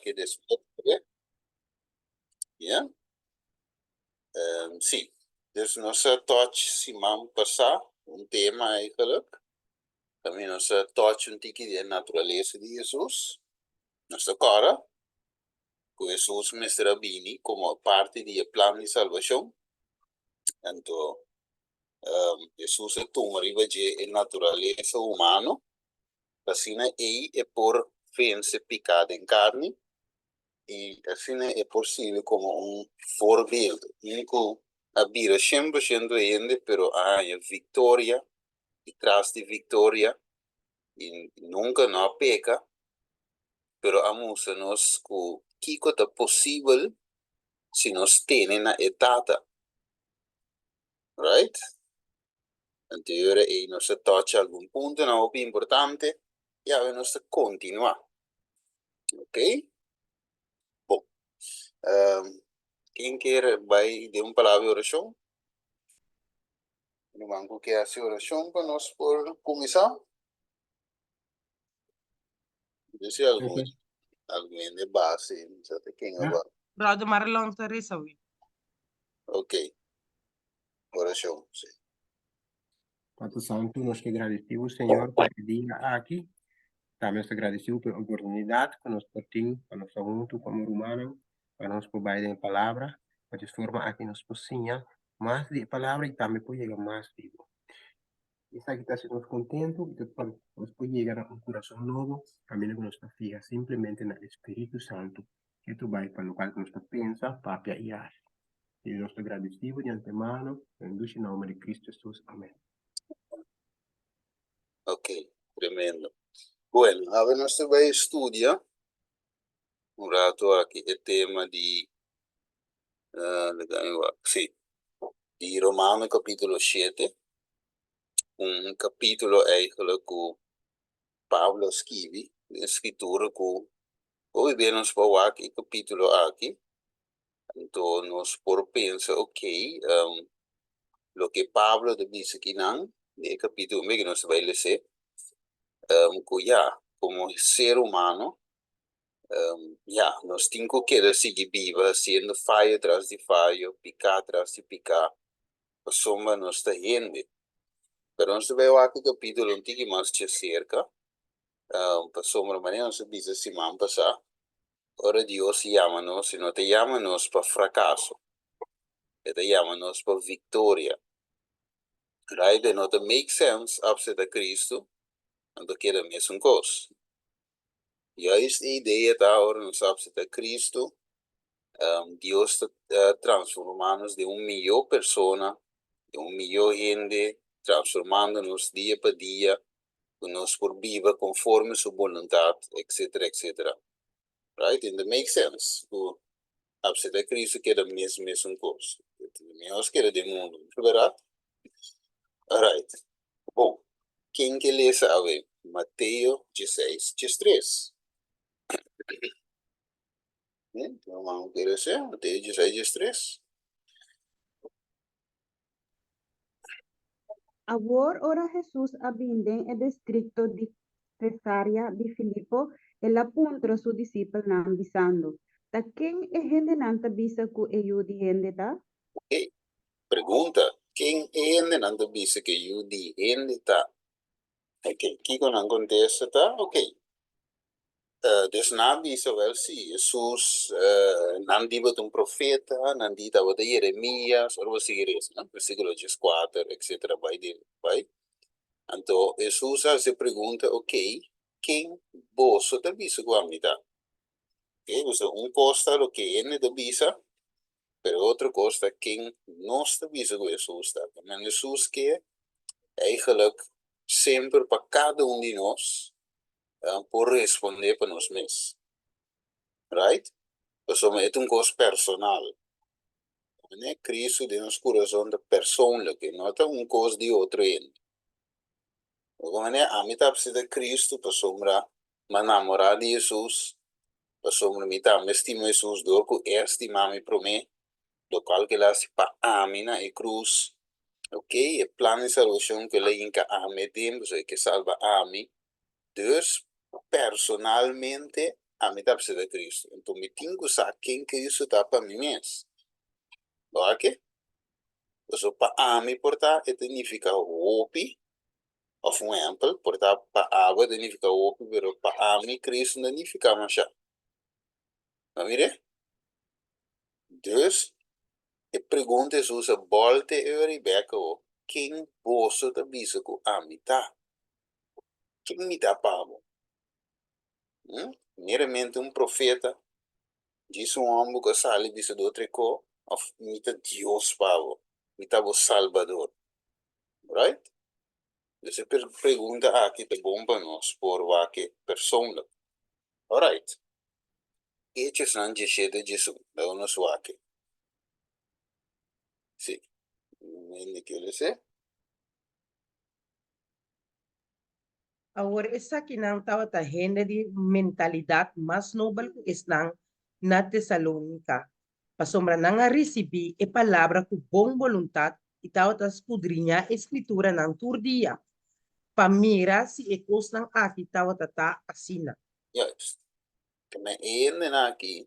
e despues, oké? Ya. Sí, dus nos a touch siman pasá un tema eigenlijk. Tambe nos a touch un tiki di e naturalesa di Hesus. Nos ta kòrda ku Hesus mester a bini komo parti di e plan di salbashon. Anto Hesus a tuma riba dje e naturalesa humano, pa asina ei e por vense piká den karni i asina e por sirbi komo un voorbeeld, un ku a bira 100% hende pero a haña viktoria i tras di viktoria i nunka no a peka, pero a mustra nos ku kiko ta posibel si nos tene na e Tata. Right? Anto e ora ei nos a touch algun puntonan hopi importante i awe nos ta kontinuá. Ok? Bon. Ken kier bai den un palabra di orashon? Ruman ku ke hasi orashon pa nos por kuminsá? Yo si algun algun hende base, no sa ta ken a ba. Brother Marlon ta resa wi. Ok. Orashon, si. Tata Santu, nos ke gradisí bo, Señor, pa e dia aki. Tambe nos ta gradisí bo pa e oportunidat ku nos por tin pa nos ta huntu komo rumannan, pa nos por bai den e Palabra, pa di forma aki nos por siña mas di e Palabra i tambe por yega mas di bo. Esaki ta hasi nos kontentu i ta pa nos por yega na un kurason nobo kaminda ku nos ta fiha simplemente na e Spiritu Santu ke ta bai pa lokual ku nos ta pensa, papia i hasi. I nos ta gradisí bo di antemano den dushi nomber di Kristu Hesus. Amen. Ok, tremendo. Bueno, awe nos ta bai studia un rato aki e tema di, sí, di Romano capítulo 7, un capítulo eigenlijk ku Pablo a skibi den Skritura ku hopi bia nos por wak e capítulo aki, anto nos por pensa, ok, loke Pablo ta bisa kinan den e capítulo ku nos ta bai les'é, ku ya, komo ser humano, Ya, nos tin ku keda sigui biba hasiendo fayo tras di fayo, piká tras di piká, pasobra nos ta hende. Pero nos ta bai wak e kapítulo un tiki mas djaserka, pasobra manera nos a bisa siman pasá, ora Dios yama nos, e no ta yama nos pa frakaso, e ta yama nos pa viktoria. Right? E no ta make sense apseptá Kristu, anto keda mesun kos. Juist e idea ta ora nos apseptá Cristo, Dios ta transformá nos den un mihó persona, den un mihó hende, transformando nos dia pa dia, ku nos por biba konforme su boluntat, etcetera, etcetera. Right? It make sense ku apseptá Cristo keda mes mesun kos. Mihó keda den mundu, bèrdat? Alright. Bon, ken ke lesa awe? Mateo 16, 13. Ruman ke lesa? Mateo 16, 13. Awor ora Hesus a bin den e distrikto di Cesarea di Filipo, el a puntra su disipelnan, bisando, Ta ken e hendenan ta bisa ku e Yu di hende ta? E pregunta, Ken e hendenan ta bisa ku e Yu di hende ta? Ok, kiko nan kontesta ta, Ok, dus nan a bisa, Wèl, sí, Hesus, nan di bo ta un profeta, nan di tabata Yeremías, ora bo sigui resa, no? Versíkulo 14, etcétera, bai di bai. Anto Hesus a hasi e pregunta, Ok, ken boso ta bisa ku ami ta? Ok, pasobra un kos ta loke hende ta bisa, Pero otro kos ta ken nos ta bisa ku Hesus ta. Men Hesus ke eigenlijk semper pa kada un di nos por respondé pa nos mes. Right? Pasobra e ta un kos personal. Cristo den nos kurason ta persoonlijk, e no ta un kos di otro hende. Bo manera ami ta apsita Cristo pasobra m'a namorá di Hesus, pasobra mi tambe stima Hesus dor ku E a stima mi promé, lokual ku El a hasi pa ami na e krus. Ok, e plan di salbashon ku El a hinka ami aden, pasobra E ke salba ami. Dus, personalmente. Ami ta apseptá Kristu, anto mi tin ku sa ken Kristu ta pa mi mes. Bo a ke? Pasobra pa ami por ta e ta nifiká hopi, òf un ehèmpel, por ta pa abo e ta nifiká hopi, pero pa ami Kristu no ta nifiká mashá. Bo a mir'é? Dus, e pregunta Hesus a bòlta e ora i bèk awor, Ken boso ta bisa ku ami ta? Ken mi ta pa bo? Meramente un profeta, djis un hòmber ku a sali bisa di otro kos, òf mi ta Dios pa bo, mi ta bo Salbador. Right? Dus e pregunta aki ta bon pa nos por wak e persoonlijk. Alright. Hechosnan diesshete diesun, laga nos wak e. Si. Mi ke lesa e. Awor esakinan tabata hende di mentalidat mas nobel ku esnan na Tesalónika, pasobra nan a risibí e palabra ku bon boluntat i tabata skudriñá e Skrituranan tur dia, pa mira si e kosnan aki tabata ta asina. Juist. Keme e hendenan aki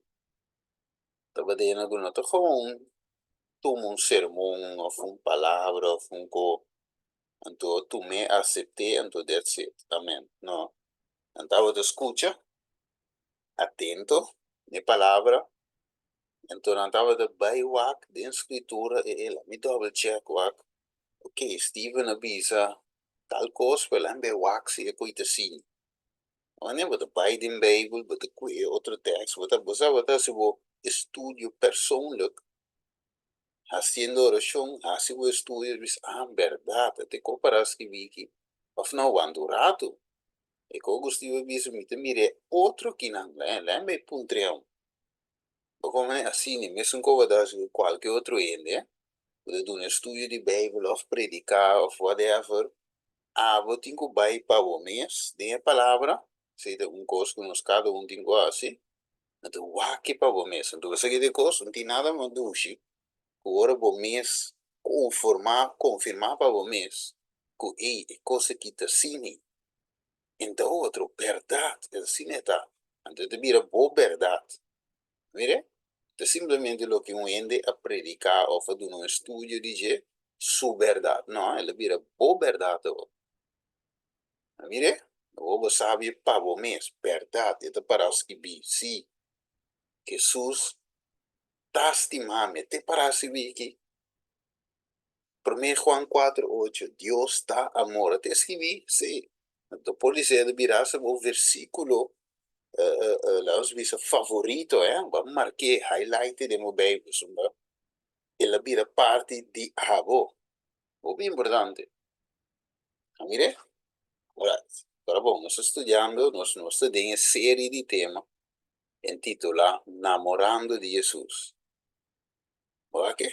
tabata hende ku no ta gewoon tuma un sermon òf un palabra òf un ko Anto tum'é, asept'é, anto that's it. Amen. No. Nan tabata skucha atento n'e palabra, anto nan tabata bai wak den Skritura e el a mi double check wak, ok, Steven a bisa tal kos, pero la'n bai wak si e koe ta siña. Wanneer bo ta bai den Beibel, bo ta kue e otro tekst, bo ta bo sa bo ta hasi bo estudio persoonlijk Hasiendo orashon, hasi bo estudio i bisa, Ah, bèrdat, e te ko para skibí aki. Òf no, wanta un ratu. E ko Agustin a bisa, Mi ta mira e otro kinan, lèn bai puntr'é aun. Bo komprendé? Asina, mesun ko bo ta hasi ku kualke otro hende ku ta duna estudio di Beibel òf prediká òf whatever, abo tin ku bai pa bo mes den e Palabra, esei ta un kos ku nos kada un tin ku hasi, Anto wak pa bo mes. Anto esaki ta e kos, no tin nada mas dushi ku ora bo mes konformá, konfirmá pa bo mes ku ey, e kos aki ta asina. Enta otro, bèrdat, e ta asina e ta. Anto e ta bira bo bèrdat. Mira, ta simplemente loke un hende a prediká òf a duna un estudio di dje, su bèrdat. No, el a bira bo bèrdat awor. Mire, awor bo sabi pa bo mes, bèrdat, e ta pará skibí, sí, Hesus ta stimá mi, e te pará skibí aki. Promé Juan kuater ocho, Dios ta amor, e te skibí, sí. Anto por di ser bira hasta bo versíkulo, laga nos bisa favorito, eh, bo a mark'é, highlight e den bo Beibel, pasobra el a bira parti di abo. Hopi importante. A mir'é? Alright. Ora bon, nos ta studiando, nos nos ta den e serie di tema entitulá Namorando di Hesus. Bo a ke?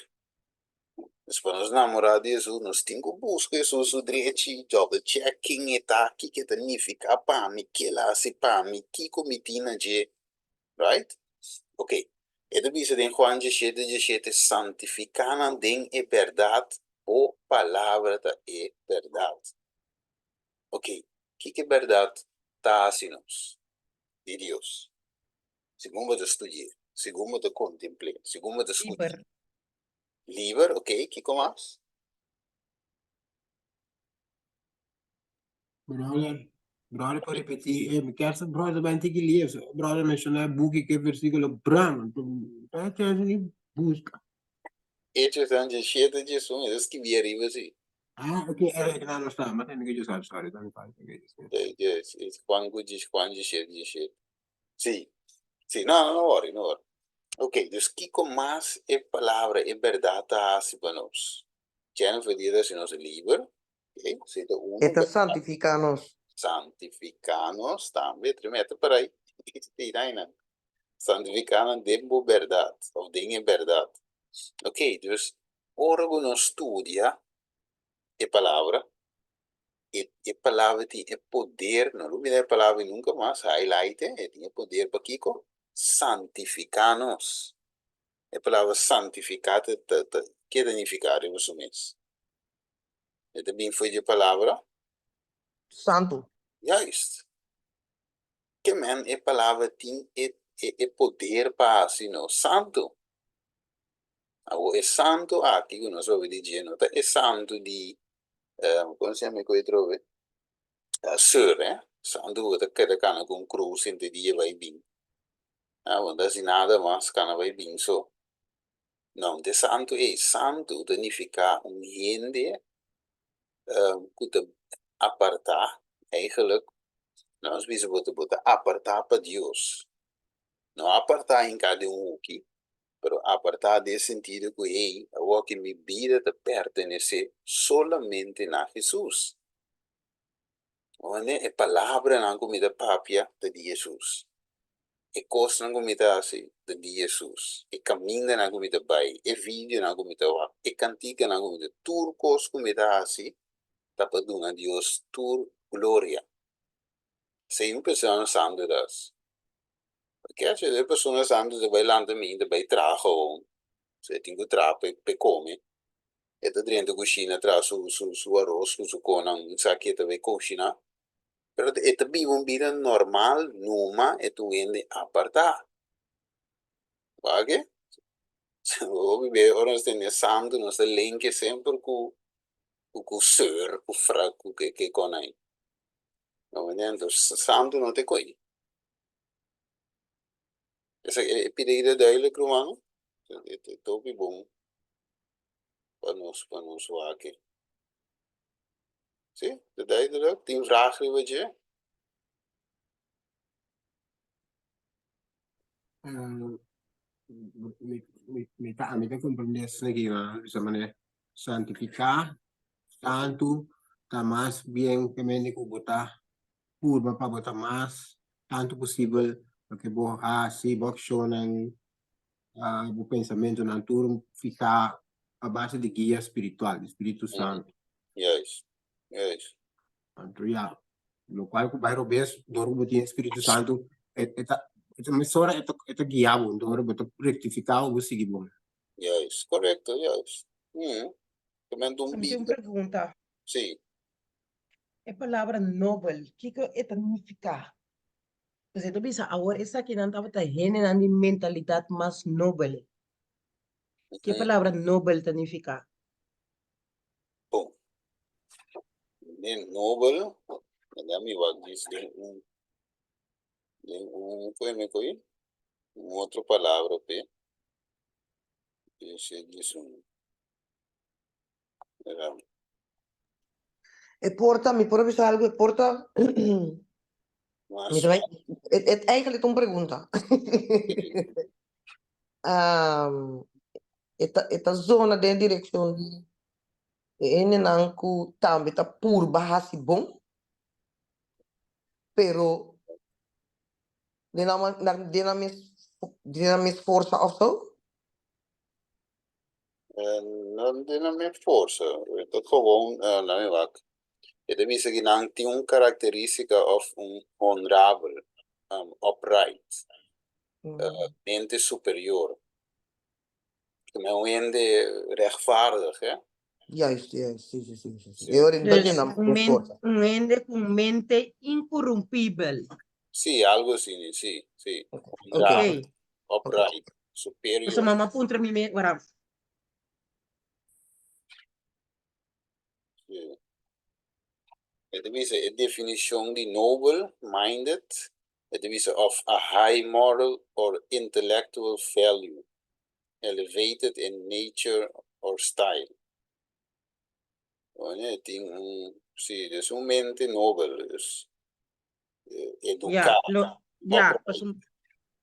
Pues pa nos namorá di Hesus, nos tin ku buska Hesus su drechi, double check ken e ta, kiko e ta nifiká pa mi, ke el a hasi pa mi, kiko mi tin na dje. Right? Ok. E ta bisa den Juan diesshete diesshete, Santifiká nan den e bèrdat, bo palabra ta e bèrdat. Ok, kiko e bèrdat ta hasi nos di Dios? Segun bo ta studi'é, segun bo ta kontempl'é, segun bo ta skuch'é. Liber. Liber, ok, kiko mas? Brother, brother por repetí, eh, mi kier sa brother ben tiki lief, so brother menshoná e buki ke versíkulo bram, pa chance di buska. Hechos tan diesshete diesun, e ta skibí ariba si. Ah, ok, eh, no, no sta, ma tende ke yo sabi, sorry, ta mi falta, ok, sí. Sí, yes, es Juan ku dies, Juan diesshete diesshete. Sí, sí, no, no, no worry, no worry. Ok, dus kiko mas e palabra, e bèrdat ta hasi pa nos? Jennifer di e ta hasi nos liber, Ok, si ta uno. E ta santifiká nos. Santifiká nos tambe, tremendo por ahí. Santifiká nos den bo bèrdat, òf den e bèrdat. Ok, dus ora ku nos studia e palabra, e e palabra tin e poder, no lubida e palabra nunka mas, highlight e, e tin e poder pa kiko? Santifiká nos. E palabra santifiká ta ta ke ta nifiká riba su mes? E ta bin fo'i dje palabra? Santu. Juist. Ke men e palabra tin e e poder pa hasi nos santu. Awor e santu aki ku nos papia di dje no ta e santu di kon se yama e koe atrobe? Seur eh, santu ku ta keda kana ku un krus henter dia bai bin. Bo no ta hasi nada mas kana bai bin so. No, no ta e santu ei. Santu ta nifiká un hende ku ta apartá, eigenlijk nos bisa bo ta bo ta apartá pa Dios. No apartá hinká den un huki, pero apartá den e sentido ku hey, awor ki mi bida ta pertenesé solamente na Hesus. Wende e palabranan ku mi ta papia ta di Hesus. E kosnan ku mi ta hasi ta di Hesus. E kamindanan ku mi ta bai, e videonan ku mi ta wak, e kantikanan ku mi ta, tur kos ku mi ta hasi ta pa duna Dios tur gloria. Esei un persona santu ta hasi. Pakier si e persona santu ta bai lanta mi ta bai traha gewoon, so e tin ku traha pa e kome. E ta drenta kushina traha su su su aros ku su konan un sa ke ta bai kushiná. Pero e ta biba un bida normal numa e ta un hende apartá. Wak ke? Hopi bes ora nos tende santu nos ta lenke semper ku ku seur ku fra ku ke ke kon ai. Santu no ta e koi. Esaki e pida ei ta duidelijk ruman. E ta hopi bon pa nos pa nos wak. Si, ta duidelijk. Tin vraag riba dje? Mi ta ami ta comprende esaki bisa manera santifica santu ta mas bien ke mende ku bo ta purba pa bo ta mas tantu posibel loke bo hasi, bo akshonnan, bo pensamentunan tur fihá a base di guia spiritual, di Spiritu Santu. Juist, juist. Anto ya, lokual ku bai robes dor ku bo tin e Spiritu Santu e e ta e ta mesora e ta e ta guia bo, dor bo ta rektifiká bo, bo sigui bon. Juist, korekto, juist. Tomente un Mi tin un bida. pregunta. Sí. E palabra nobel, kiko e ta nifiká? Pues e ta bisa awor esakinan tabata hendenan di mentalidat mas nobel. Ke palabra nobel ta nifiká? Bon, den nobel, manda mi wak dis den un, den un, koe mi koe? Un otro palabra p'e. Dice, dice un. E porta, mi por a bisa algo, e porta, mi ta bai, e, e eigenlijk ta un pregunta. Um, e ta, e ta zona den direccion di e hendenan ku tambe ta purba hasi bon, pero den nan, nan, den nan mes, den nan mes forsa òf so. No den nan mes forsa, e ta gewoon, laat mi wak, e ta bisa ki nan tin un karakteristika of un honrabel, upright, mente superior. Como un hende rechtvaardig, hè? Juist, juist, sí, sí, sí, sí, sí. E ora no ta Dus den nan un mes men, forsa. un hende ku un mente inkorumpibel. Sí, algo así, sí, sí. Ok, ok. Honrabel. Ok. Upright, superior. Pasobra mama puntra mi me, wara. Sí. E ta bisa e definicion di noble minded, e ta bisa of a high moral or intellectual value, elevated in nature or style. Oye, e tin un, sí, es un mente nobel, dus Ya, eduká. lo, ya, Upright. pasobra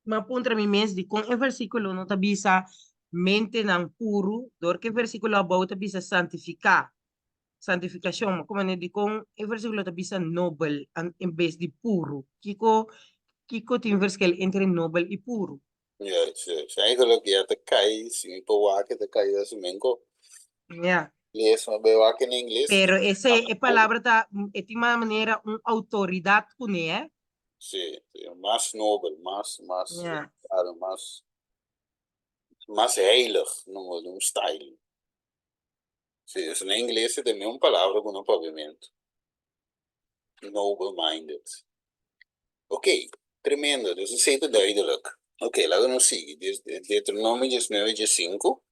mi a puntra mi mes dikon e versíkulo no ta bisa mentenan puru, dor ku e versíkulo abou ta bisa santifiká, santifikashon, ma komo dikon e versíkulo ta bisa nobel en bes di puru? Kiko, kiko tin verschil entre nobel i puru? Juist, juist. Eigenlijk ya ta kai, si mi por wak e ta kai así menko. Ya. Lees maar bij wak in Ingles. Pero ese, e palabra ta, e tin mas manera un autoridad kuné, eh? Sí, sí, mas nobel, mas, mas, Ja. claro, mas, mas heilig, noem het, un style. Sí, dus in Ingles e ta un palabra ku no papiamento. Noble minded. Oké, Tremendo, dus esei ta duidelijk. Ok, laga nos sigui. Deuteronomio 19, 15.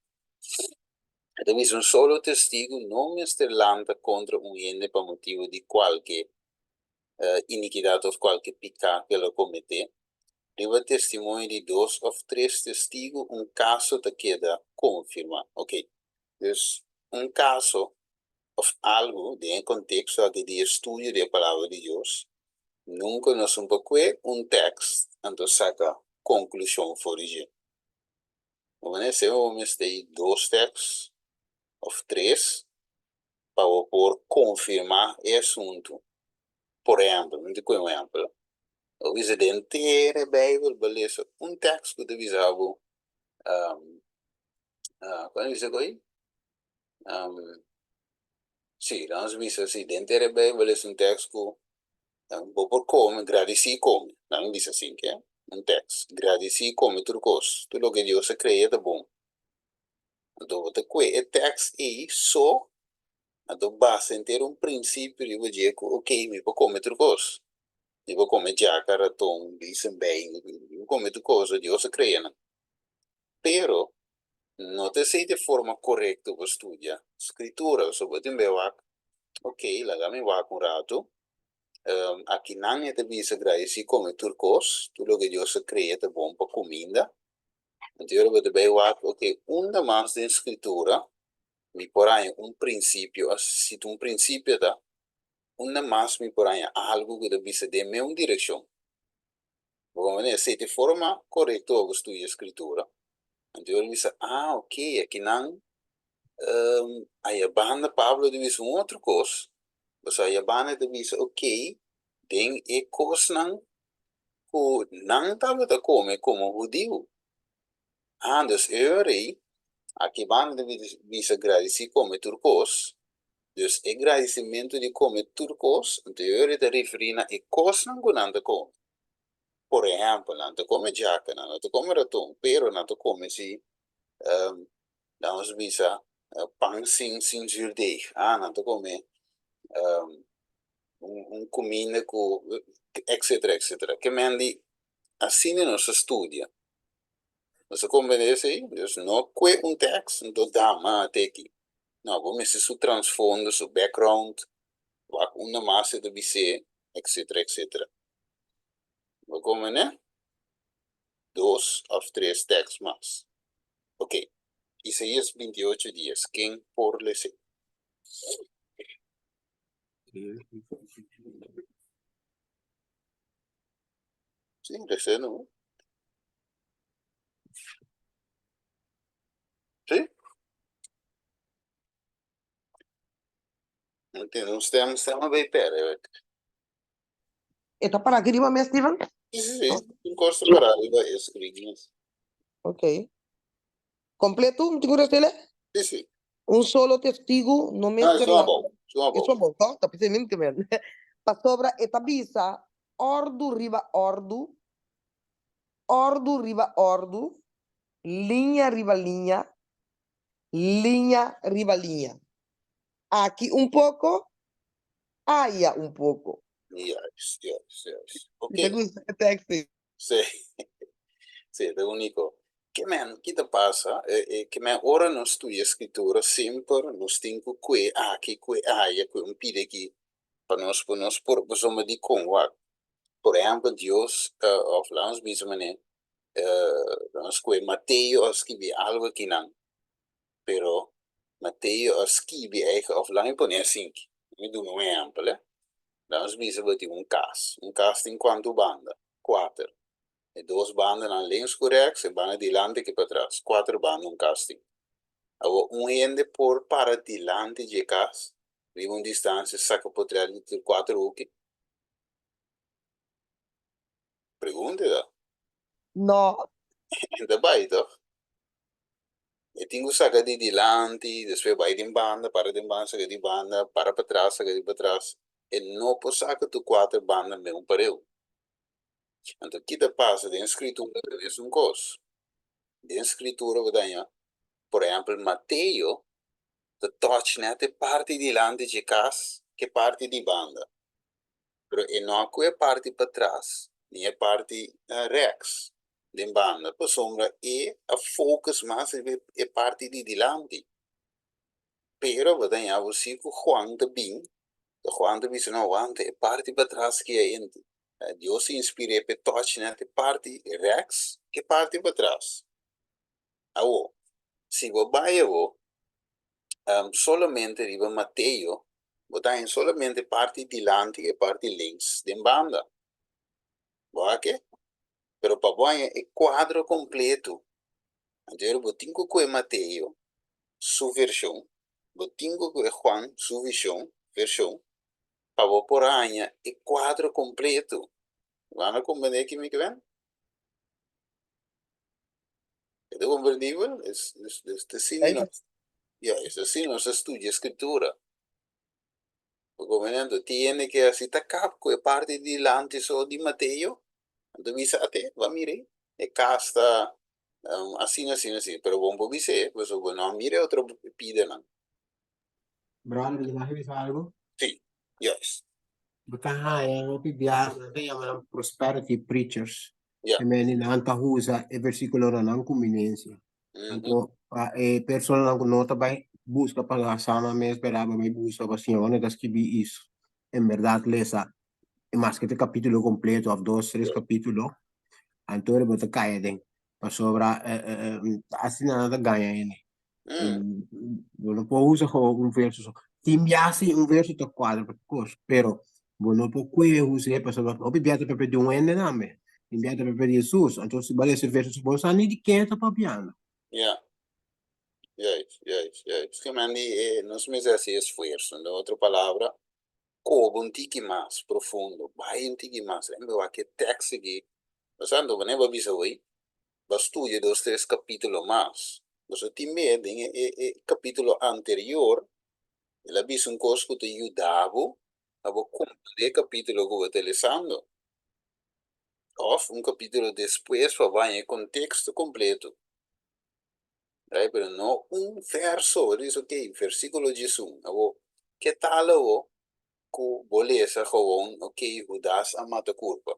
E ta bisa un solo testigu no mester lanta kontra un hende pa motibu di kualke inikidat òf kualke piká ku el a kometé. Riba testimonio di dos òf tres testigu un kaso ta keda konfirmá. Ok, dus un kaso òf algu den e konteksto aki di estudio di e Palabra di Dios, nunka nos un por kue un tèkst anto saka konklushon for di dje. Bo manera semper bo mester ei dos tèkst òf tres pa bo por konfirmá e asuntu. Por ehèmpel, mi ta kue un ehèmpel, bo bisa den henter e Beibel bo lesa un tèkst ku ta bisa bo, kua mi bisa ku ei? Sí, nos bisa si den henter e Beibel es un tèkst ku bo por kome, gradisí kome, nan bisa asin ke, un tèkst, gradisí kome tur kos, tur loke Dios a krea ta bon. Anto bo ta kue e tèkst ei so, anto basa henter un prinsipio riba dje ku okey mi por kome tur kos, mi por kome djaka, raton, bisenbei, mi por kome tur kos, Dios a krea nan. Pero no ta esei ta e forma korekto pa studia Skritura. So bo tin be wak, ok, laga mi wak un ratu. Akinan e ta bisa gradisí kome tur kos, tur loke Dios a krea ta bon pa kuminda. Anto ora bo ta bai wak, ok, unda mas den Skritura mi por haña un prinsipio, si ta un prinsipio ta, unda mas mi por haña algu ku ta bisa den meun direkshon? Bo comprende? Esei ta e forma korekto pa bo studia Skritura. Anto ora bisa, ah, ok, akinan ayabanda Pablo ta bisa un otro kos. Pasobra ayabanda e ta bisa, ok, den e kosnan ku nan tabata kome komo hudiu. Ah, dus e ora ei, akibanda ta bisa gradisí kome tur kos. Dus e gradisimentu di kome tur kos, anto e ora ei ta referí na e kosnan ku nan ta kome. Por ehèmpel, nan ta kome djaka, nan no ta kome raton, pero nan ta kome si, lanos bisa, pan sin sin zuurdeeg. Ah, nan ta kome un kuminda ku etcetera etcetera. Ke men di asina nos a studia. Nos a komprende esei? Dus no kue un tèks nto dama teki. No, bo mester su transfondo, su background, wak unda mas e ta bis'é, etcetera etcetera. Bo komprende? Dos òf tres tèks mas. Ok, Isaías 28 dies, ken por les'é? Sí, les'é no. Sí? No tin un stem, stem a bay pere. E ta para aki riba mes, Steven? Sí, sí, sí. Un kos ta para riba e screen mes. Ok. Kompleto, mi tin ku resele? Sí, sí. Un solo testigu no No, mester esun la. abou, esun abou. Esun abou, to? Ta p'esei mi tin Pasobra e ta bisa òrdu riba òrdu, òrdu riba òrdu, liña riba liña, liña riba liña. Aki un poko, aya un poko. Juist, juist, juist. Mi ta Oké. gusta e tekst ei. Sí, sí, ta úniko. Ke men, ki ta pasa? E, e, ke men ora nos studia Skritura, semper nos tin ku kue aki, kue aya, kue un pida aki, pa nos por nos por pasobra dikon wak. Por ehèmpel, Dios, òf laga nos bisa manera, laga nos kue Mateo a skibi algu akinan, pero Mateo a skibi eigen, òf laga mi pone asinki, mi duna un ehèmpel, eh. Laga nos bisa bo tin un kas, un kas tin kuantu banda? Kuater. E dos bandanan links ku rèks, e banda dilanti ku patras. Kuater banda un kas tin. Awor un hende por para dilanti dje kas riba un distansia saka potrèt di tur kuater huki? Pregunta ta. No. E ta bai tòg? E tin ku saka di dilanti, despues bai den banda, para den banda, saka di banda, para patras, saka di patras. E no por saka tur kuater banda meun pareu. Anto ki ta pasa den Skritura ta mesun kos. Den Skritura bo ta haña, por ehèmpel, Mateo ta tòch nèt e parti dilanti dje kas ku e parti di banda. Pero e no a ku e parti patras. Ni e parti rèks den banda pasobra e a focus mas riba e parti di dilanti. Pero bo ta haña bo si ku Juan ta bin, ta Juan ta bisa no wanta e parti patras ki a enti. Dios a inspir'é p'e touch net e parti rèks ku e parti patras. Awo, si bo bai awo solamente riba Mateo, bo ta haña solamente parti dilanti ku e parti links den banda. Bo a ke? Pero pa bo haña e kuadro kompleto, anto bo tin ku kohe Mateo su vershon, bo tin ku kohe Juan su vishon, vershon, pa bo por haña e kuadro kompleto. Bo a komprendé ki mi ke ben? E ta komprendibel? Es, es, es ta asina Ei. nos, ja, es asina nos a studia Skritura. Bo komprende? Anto tin hende ke asi ta kap ku e parti di dilanti so di Mateo, anto bisa ate, bo a mira ei, e kas ta asina, asina, asina, pero bo no por bisa e, pasobra bo no a mira e otro pidanan. Brother, mi mag bisa algo? Sí, juist. Bo ta haña hopi biaha nan ta yama nan prosperity preachers. Ja. E meni nan ta usa e versículonan nan conveniencia. Anto pa e personanan ku no ta bai buska pa nan sa nan mes berdad, bo bai buska pa siña unda ta skibi is en berdad lesa e maske ta capítulo completo of dos, tres capítulo, anto bo ta kai aden. Pasobra asina nan ta gaña hende. Bo no por usa gewoon un verso so. Tin bia si un verso ta cuadra pa cos, pero bo no por kue us'é pasobra hopi bia ta papia di un hende tambe. Tin bia ta papia di Hesus. Anto si bo lesa e verso so bo no sa ni di ken e ta papiando. Ja. Juist, juist, juist. Ke men di e nos mester hasi esfuerso. Den otro palabra, koba un tiki mas profundo, bai un tiki mas. Rembe wak e tekst aki. Bo sa anto bo neba bisa oi, Bo a studia dos tres kapítulo mas. Boso tin mea den e e kapítulo anterior, el a bisa un kos ku ta yuda bo pa bo komprendé e kapítulo ku bo ta lesando. Òf un kapítulo despues pa bo haña e konteksto kompleto. Right? Pero no un verso. Bo ta bisa, okey, versíkulo diesun. Awor, ke tal awor ku bo lesa gewoon, okey, Hudas a mata kurpa?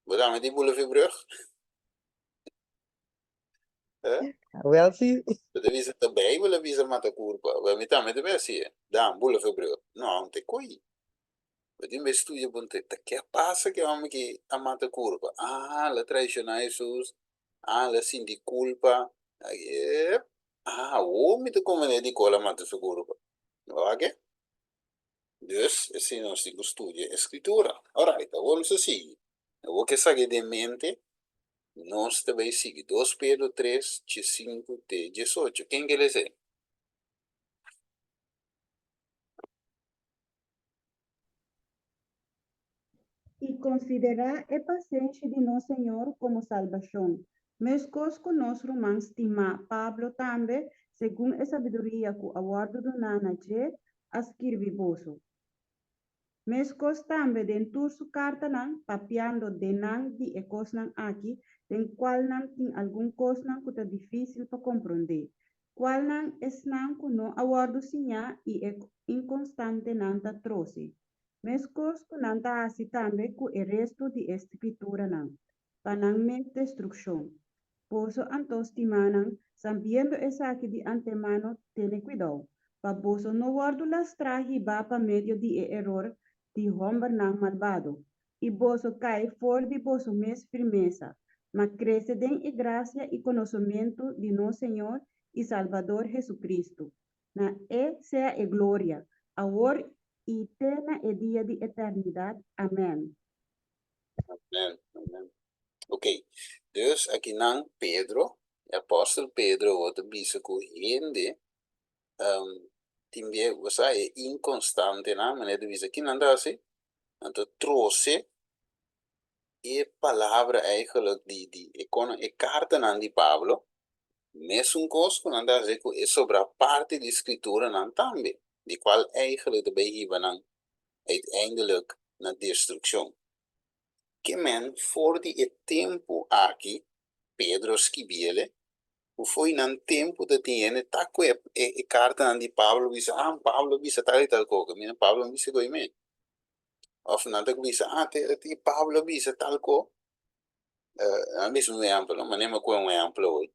Bo ta meti bula fi brug? Eh? Wel si. Bo ta bisa ta Bijbel a bisa mata kurpa. Wel mi tambe ta bay hasi e. Dan bula fi brug. No, te koy. Bo tin bay studia bon te ta ke pasa ke homber ki a mata kurpa. Ah, la traiciona Jesus. Ah, la sinti kulpa. Yep. Ah, awor mi ta komprende dikon la mata su kurpa. Bo wak e? Dus, esei nos tin ku studia e Skritura. Orait, awor nos ta sigui. Awor ku esaki den mente, nos ta bai sigui dos Pedro tres, diesinku te diesocho. Ken ke lesa ei? I konsiderá e pasenshi di nos Señor komo salbashon, meskos ku nos ruman stimá Pablo tambe, segun e sabiduria ku a wòrdu duná na dje, a skirbi boso. Meskos tambe den tur su kartanan, papiando den nan di e kosnan aki, den kualnan tin algun kosnan ku ta difísil pa komprondé, kualnan esnan ku no a wòrdu siñá i e inkonstantenan ta trose, meskos ku nan ta hasi tambe ku e restu di e Skrituranan, pa nan mes destrukshon. Boso anto, stimánan, sabiendo esaki di antemano, tene kuidou, pa boso no wòrdu lastrá hibá pa medio di e eror di hòmbernan malbado, i boso kai for di boso mes firmesa, ma krese den e grasia i konosementu di nos Señor i Salbador Jesucristo. Na E sea e gloria, awor i te na e dia di eternidat. Amèn. Amèn, amèn. Ok, dus akinan Pedro, e apòstel Pedro awor ta bisa ku hende tin bia, bo sa, e inkonstantenan, manera ta bisa, kinan ta hasi? Nan ta trose e palabra eigenlijk di di e kono e kartanan di Pablo, mesun kos ku nan ta hasi ku e sobra parti di skrituranan tambe, di kual eigenlijk ta bai hiba nan uiteindelijk na destrukshon. Ke men for di e tempu aki Pedro a skibiele, ku fo'i nan tempu ta tin hende ta ku e e kartanan di Pablo bisa, ah Pablo a bisa tal i tal koka, mira Pablo no bisa ko'i men. Òf nan ta bisa, ah, te te Pablo a bisa tal ko. Nan a bisa un ehèmpel, no? Manera mi a kohe un ehèmpel awor.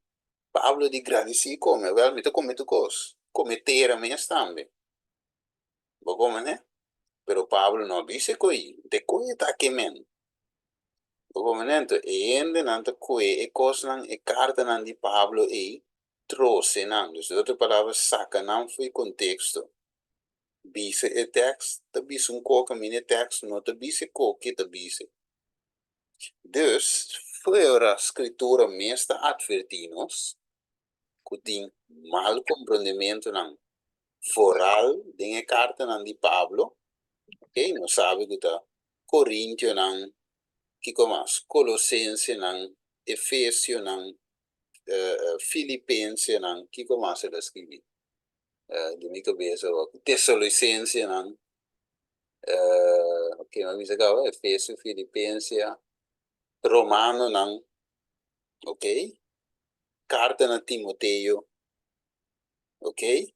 Pablo di gradisí kome, wèl mi ta kome tur kos, kome tera mes tambe. Bo kome ne? Pero Pablo no a bisa e koi, de koi e ta kemen. Bo kome ne? Anto e hendenan ta kohe e kosnan, e kartanan di Pablo ei, trose nan, dus den otro palabra saka nan for e konteksto. Bisa e tèks ta bisa un ko kaminda e tèks no ta bisa e ko ke ta bisa. Dus, fuera Skritura mes ta atvertí nos ku tin mal komprondementunan, foral den e kartanan di Pablo, ok, nos sabi ku ta Korintionan, kiko mas? Kolosensenan, Efesionan, Filipensenan, kiko mas el a skibi? Di mi kabesa awor, Tesalonisensenan, ok, mi a bisa kaba, Efesio, Filipensia, Romanonan, ok, karta na Timoteo, ok.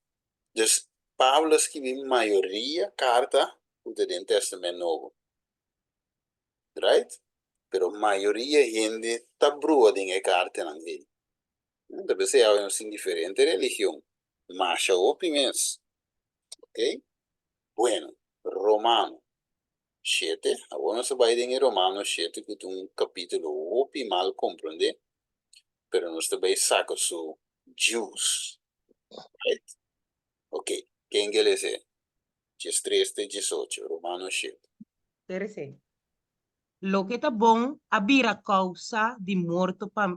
Dus Pablo a skibi mayoria karta ku ta den Tèstamènt Nobo, right? Pero mayoria hende ta brua den e kartanan ei. Ta p'esei awe nos tin diferente religion, masha hopi mes, ok. Bueno, Romano shete, awor nos ta bai den e Romano shete ku ta un kapítulo hopi mal komprondé, pero nos ta bai saka su juice, right? Ok, ken ke lesa e? Diestres te diesocho, Romano shete. Terese. Loke ta bon a bira kousa di morto pa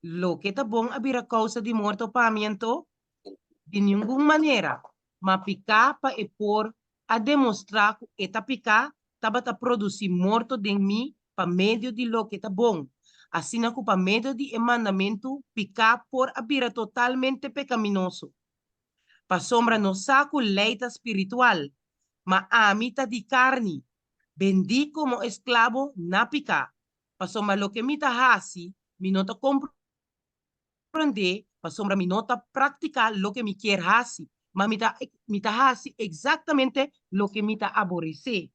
Loke ta bon a bira kousa di morto pa mi anto? Di ningun manera, ma piká pa e por a demostrá ku e ta piká tabata produsí morto den mi pa medio di loke ta bon, asina ku pa medio di e mandamentu piká por a bira totalmente pekaminoso. Pasobra nos sa ku lei ta spiritual, ma ami ta di karni, bendí komo esklabo na piká, pasobra loke mi ta hasi mi no ta komprondé, pasobra mi no ta praktiká loke mi kier hasi, ma mi ta mi ta hasi eksaktamente loke mi ta aboresé.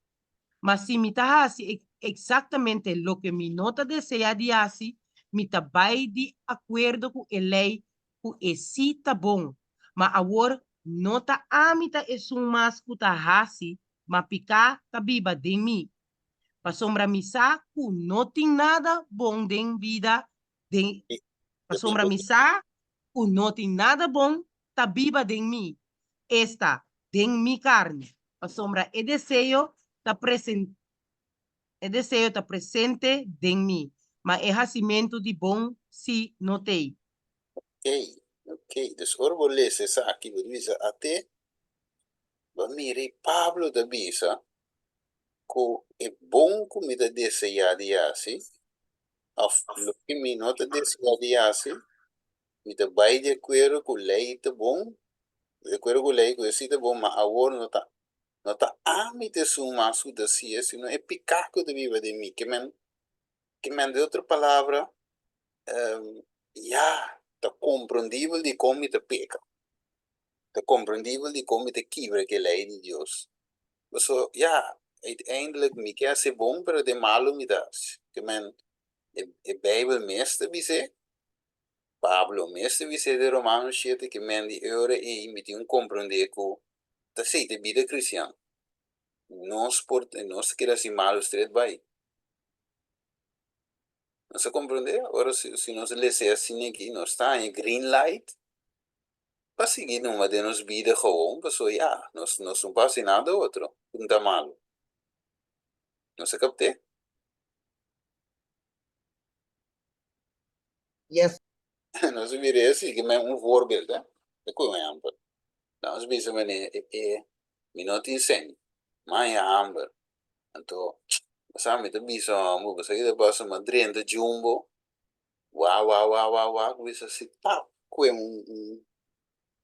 Ma si mi ta hasi eksaktamente loke mi no ta deseá di hasi, mi ta bai di akuerdo ku e lei ku e sí ta bon. Ma awor no ta ami ta esun mas ku ta hasi, ma piká ta biba den mi. Pasobra mi sa ku no tin nada bon den bida den Pasobra mi sa ku no tin nada bon ta biba den mi, esta, den mi karni. Pasobra e deseo ta e deseo ta presente den mi, ma e hasimentu di bon sí no t'ei. Okey, okey. Dus ora bo lesa esaki, bo ta bisa, Ate, bo a mira i Pablo ta bisa ku e bon ku mi ta deseá di hasi, òf loke mi no ta deseá di hasi, mi ta bai di akuerdo ku lei ta bon, di akuerdo ku lei ku esei ta bon, ma awor no ta no ta ami ta esun mas ku ta hasié, sino e piká ku ta biba den mi. Ke men ke men den otro palabra, ya, ta komprondibel dikon mi ta peka, ta komprondibel dikon mi ta kibra ku e lei di Dios. Pasobra, ya, uiteindelijk mi ke hasi bon, pero den malu mi ta hasi. Ke men e Beibel mes ta bis'é, Pablo mes ta bis'é den Romanos shete ke men di e ora ei mi tin ku komprondé ku ta esei ta e bida kristian. Nos por, nos ta keda hasi malu stret bai. Nos a komprondé? Ora si nos lesa asina aki nos ta haña green light pa sigui numa den nos bida gewoon pasobra ya nos nos no por hasi nada otro ku no ta malu. Nos a kapt'é? Yes. Nos a mira e sigui men un voorbeeld eh, e ku un ehempel. Nos bisa mene e e mi no tin sen, mi a haña hamber. Anto bo sa mi ta bisa homber bo sa ki ta pasa mi a drenta jumbo Wa wa wa wa wa ku bisa si pap kue un un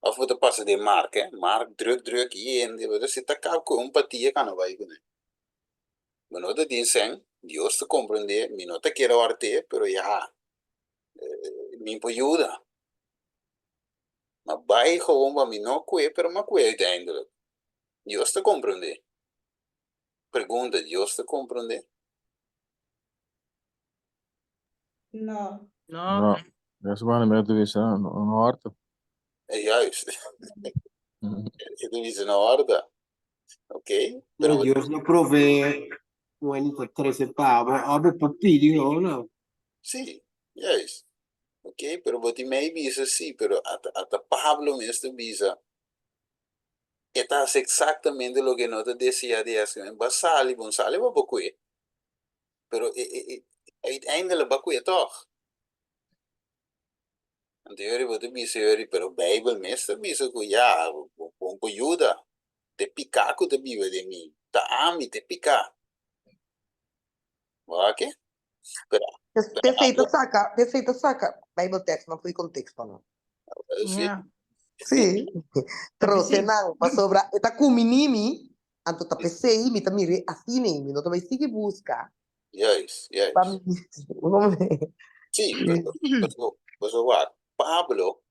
of bo ta pasa den mark eh mark druk druk yende bo ta si ta kap kue un patia kana bai kuné bo no ta tin sèn Dios ta komprende mi no ta kere hort'é pero ya mi por yuda ma bai gewoon pa mi no kue pero mi a kue uiteindelijk Dios ta komprende. Pregunta, Dios ta komprondé? No. No. No. Dios su mandamentu ta bisa, no, no hòrta. E juist. E ta bisa no hòrta. Ok. Pero No, Dios no provee un hende pa trese pa bo, òf bo por pidi o no. Sí, juist. Ok, pero bo tin mei bisa sí, pero ata, ata Pablo mes ta bisa, e ta hasi eksaktamente loke e no ta deseá di hasi. Bo a sali, bo no sali pa bo kue. Pero e, e, e, uiteindelijk bo a kue tòg. Anto yori bo ta bisa yori, pero Bijbel mes ta bisa ku ya, bo bon por yuda. Te piká ku ta biba den mi. Ta ami, te piká. Bo a ke? Pero, pero P'esei ta saka, p'esei ta saka Bijbeltekstnan for di kontekstonan. Sí. Ja. Sí, trose nan, pasobra e ta kuminí mi, anto ta p'esei mi ta mir'é asina ei, mi no ta bai sigui buska. Juist, juist. Pa mi, Sí, pasobra, pasobra wak, Pablo,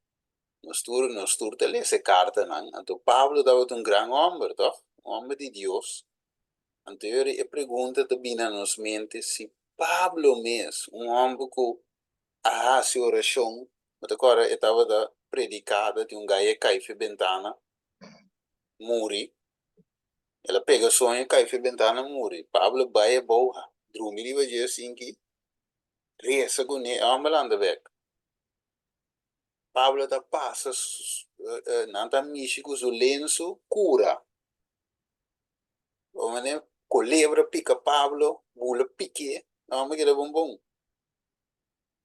nos tur, nos tur ta lesa e kartanan, anto Pablo tabata un gran hòmber, tòg? Un hòmber di Dios. Anto e pregunta ta bini na nos mente si Pablo mes, un hòmber ku a hasi orashon, bo ta kòrda e tabata prediká ta tin un gai a kai fi bentana muri, el a pega soño kai fi bentana muri, Pablo bai abou drumi riba dje asinki resa kuné e hòmber lanta bèk. Pablo ta pasa nan ta mishi ku su lensu kura. Bo manera kolebra pika Pablo bula pik'é e hòmber keda bon bon.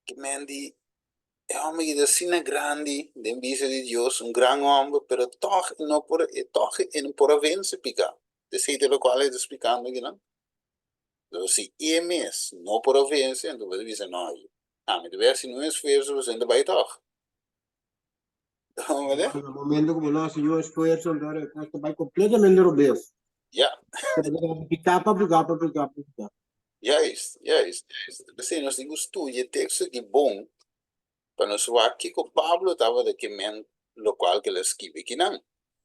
Ki men di e hòmber ki ta asina grandi den bista di Dios, un gran hòmber, pero tòg e no por e tòg e no por a vense piká. Esei ta lokual e ta splikando akinan. Pero si e mes no por a vense, anto bo ta bisa, no, ami ta bai hasi un esfuerso pasobra mi ta bai tòg. Na momento ku bo no hasi un esfuerso, anto e kos ta bai kompletamente robes. Ja. Piká pa piká pa piká pa piká. Juist, juist, juist. P'esei nos tin ku studia e teksto aki bon pa nos wak kiko Pablo tabata ke men lokual ku el a skibi akinan.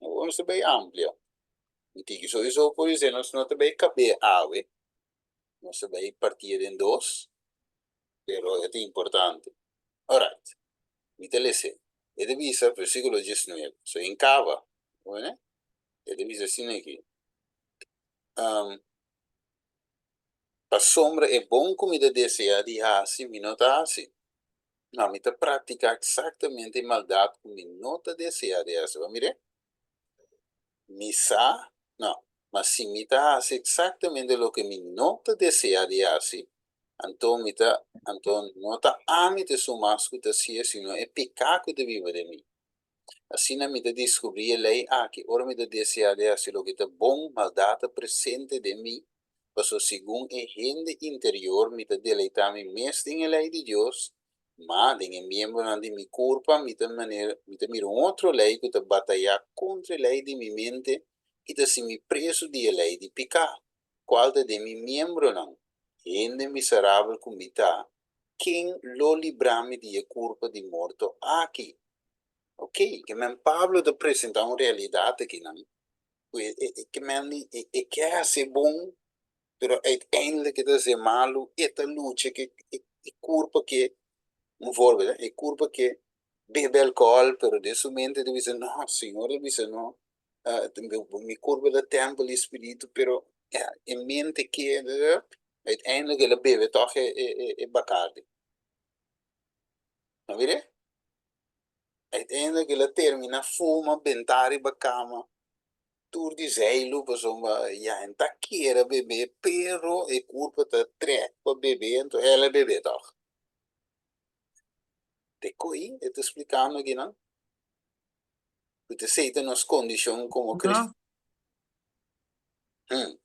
Awor nos ta bai amplia. Un tiki souiso por esei nos no ta bai kab'é awe, nos ta bai partié den dos, pero e ta importante. Alright, mi ta les'é. E ta bisa, versíkulo diesnuebe, so en kaba, bo wene? E ta bisa asina aki, um, Pasobra e bon ku mi ta deseá di hasi, mi no ta hasi, ma mi ta praktiká eksaktamente e maldat ku mi no ta deseá di hasi. Bo a mir'é? Mi sa, no, ma si mi ta hasi eksaktamente loke mi no ta deseá di hasi, anto mi ta, anto no ta ami ta esun mas ku ta hasié, sino e piká ku ta biba den mi. Asina mi ta diskubrí e lei aki, ora mi ta deseá di hasi loke ta bon, maldat ta presente den mi, Pasobra segun e hende interior mi ta deleitá mi mes den e lei di Dios, ma den e miembronan di mi kurpa mi ta manera mi ta mira un otro lei ku ta batayá kontra e lei di mi mente i ta hasi mi presu di e lei di piká, kual ta den mi miembronan. Hende miserabel ku mi ta, ken lo libra mi di e kurpa di morto aki? Oké, ke men Pablo ta presentá un realidat akinan ku e e ke men e e ke hasi bon pero uiteindelijk e ta hasi malu e ta lucha ke e e kurpa ke un voorbeeld e kurpa ke bebe alkohol pero den su mente ta bisa no señor ta bisa no mi kurpa ta tempel di spiritu pero ya e mente ke uiteindelijk el a bebe tog e e e bacardi no mira. Uiteindelijk el a termina fuma, bentá riba kama, tur di zeilu pasobra ya en ta kere bebe pero e kurpa ta trèk pa bebe enton el a bebe tòg. Te ko'i e ta splikando akinan ku ta esei ta nos kondishon komo kristian. Hmm.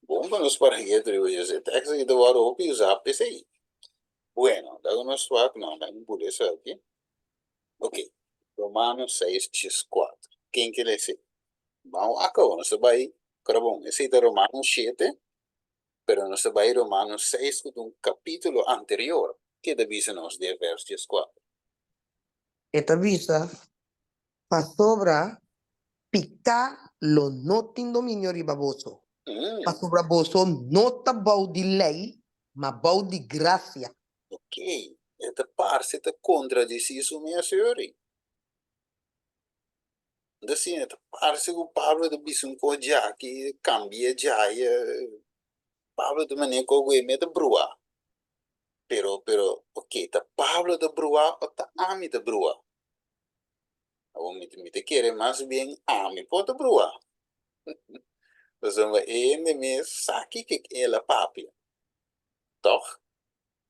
Bon pa nos para ketu riba dje. E tekst aki ta wòrdu hopi usá p'esei. Bueno, laga nos wak, no, laga mi bula esaki. Ok, Romanos seis dieskuater. Ken ke lesa ei? Ban wak awor, nos ta bai, kora bon, esei ta Romanos shete, pero nos ta bai Romanos seis ku ta un kapítulo anterior. Ke ta bisa nos den vers dieskuater? E ta bisa, Pasobra piká lo no tin dominio riba boso. Pasobra boso no ta bou di lei, ma bou di grasia. Ok, e ta parse ta kontradisí su mes yori. Nta asina, ta parse ku Pablo ta bisa un kos djaki, kambia djaya. Pablo ta manera ku e me ta bruá. Pero, pero, ok, ta Pablo ta bruá o ta ami ta bruá? Awor mi, mi ta kere mas bien ami por ta bruá. Pasobra e hende mes sa kiko el a papia, tòg?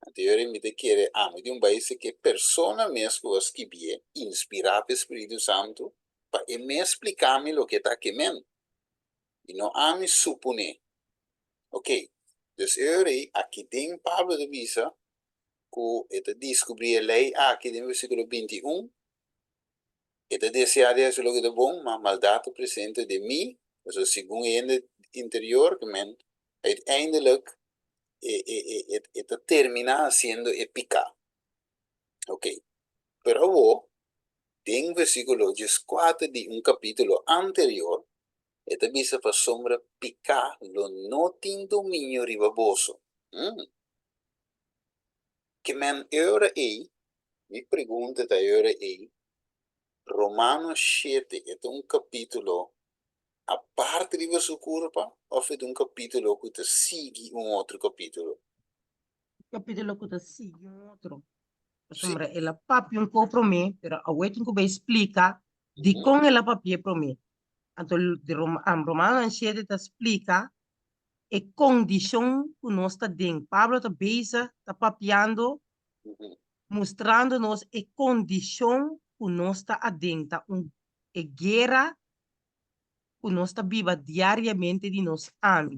Anto yori mi ta kere ami di un bai si ke persona mes ku a skibié, inspirá pa e Spiritu Santu, pa e mes splika mi loke ta ke men, i no ami suponé. Ok, dus e ora ei, aki den Pablo ta bisa ku e ta diskubrí e lei aki den versíkulo 21, E ta deseá di hasi loke ta bon, ma maldat ta presente den mi, pasobra segun e hende interior, ke men, uiteindelijk e, e, e, e, e ta terminá hasiendo e piká. Ok, pero awor, den versíkulo dieskuater di un kapítulo anterior, e ta bisa pasobra piká lo no tin dominio riba boso. Mm. Ke men e ora ei, mi pregunta ta e ora ei, Romano shete e ta un kapítulo aparte riba su kurpa òf e ta un kapítulo ku ta sigui un otro kapítulo? Un kapítulo ku ta sigui un otro. Pasobra el a papia un kos promé, pero awor tin ku bai splika dikon el a papia promé. Anto di Romanonan shete ta splika e kondishon ku nos ta den. Pablo ta bezig ta papiando, mustrando nos e kondishon ku nos ta aden, ta un e guera ku nos ta biba diariamente di nos ami.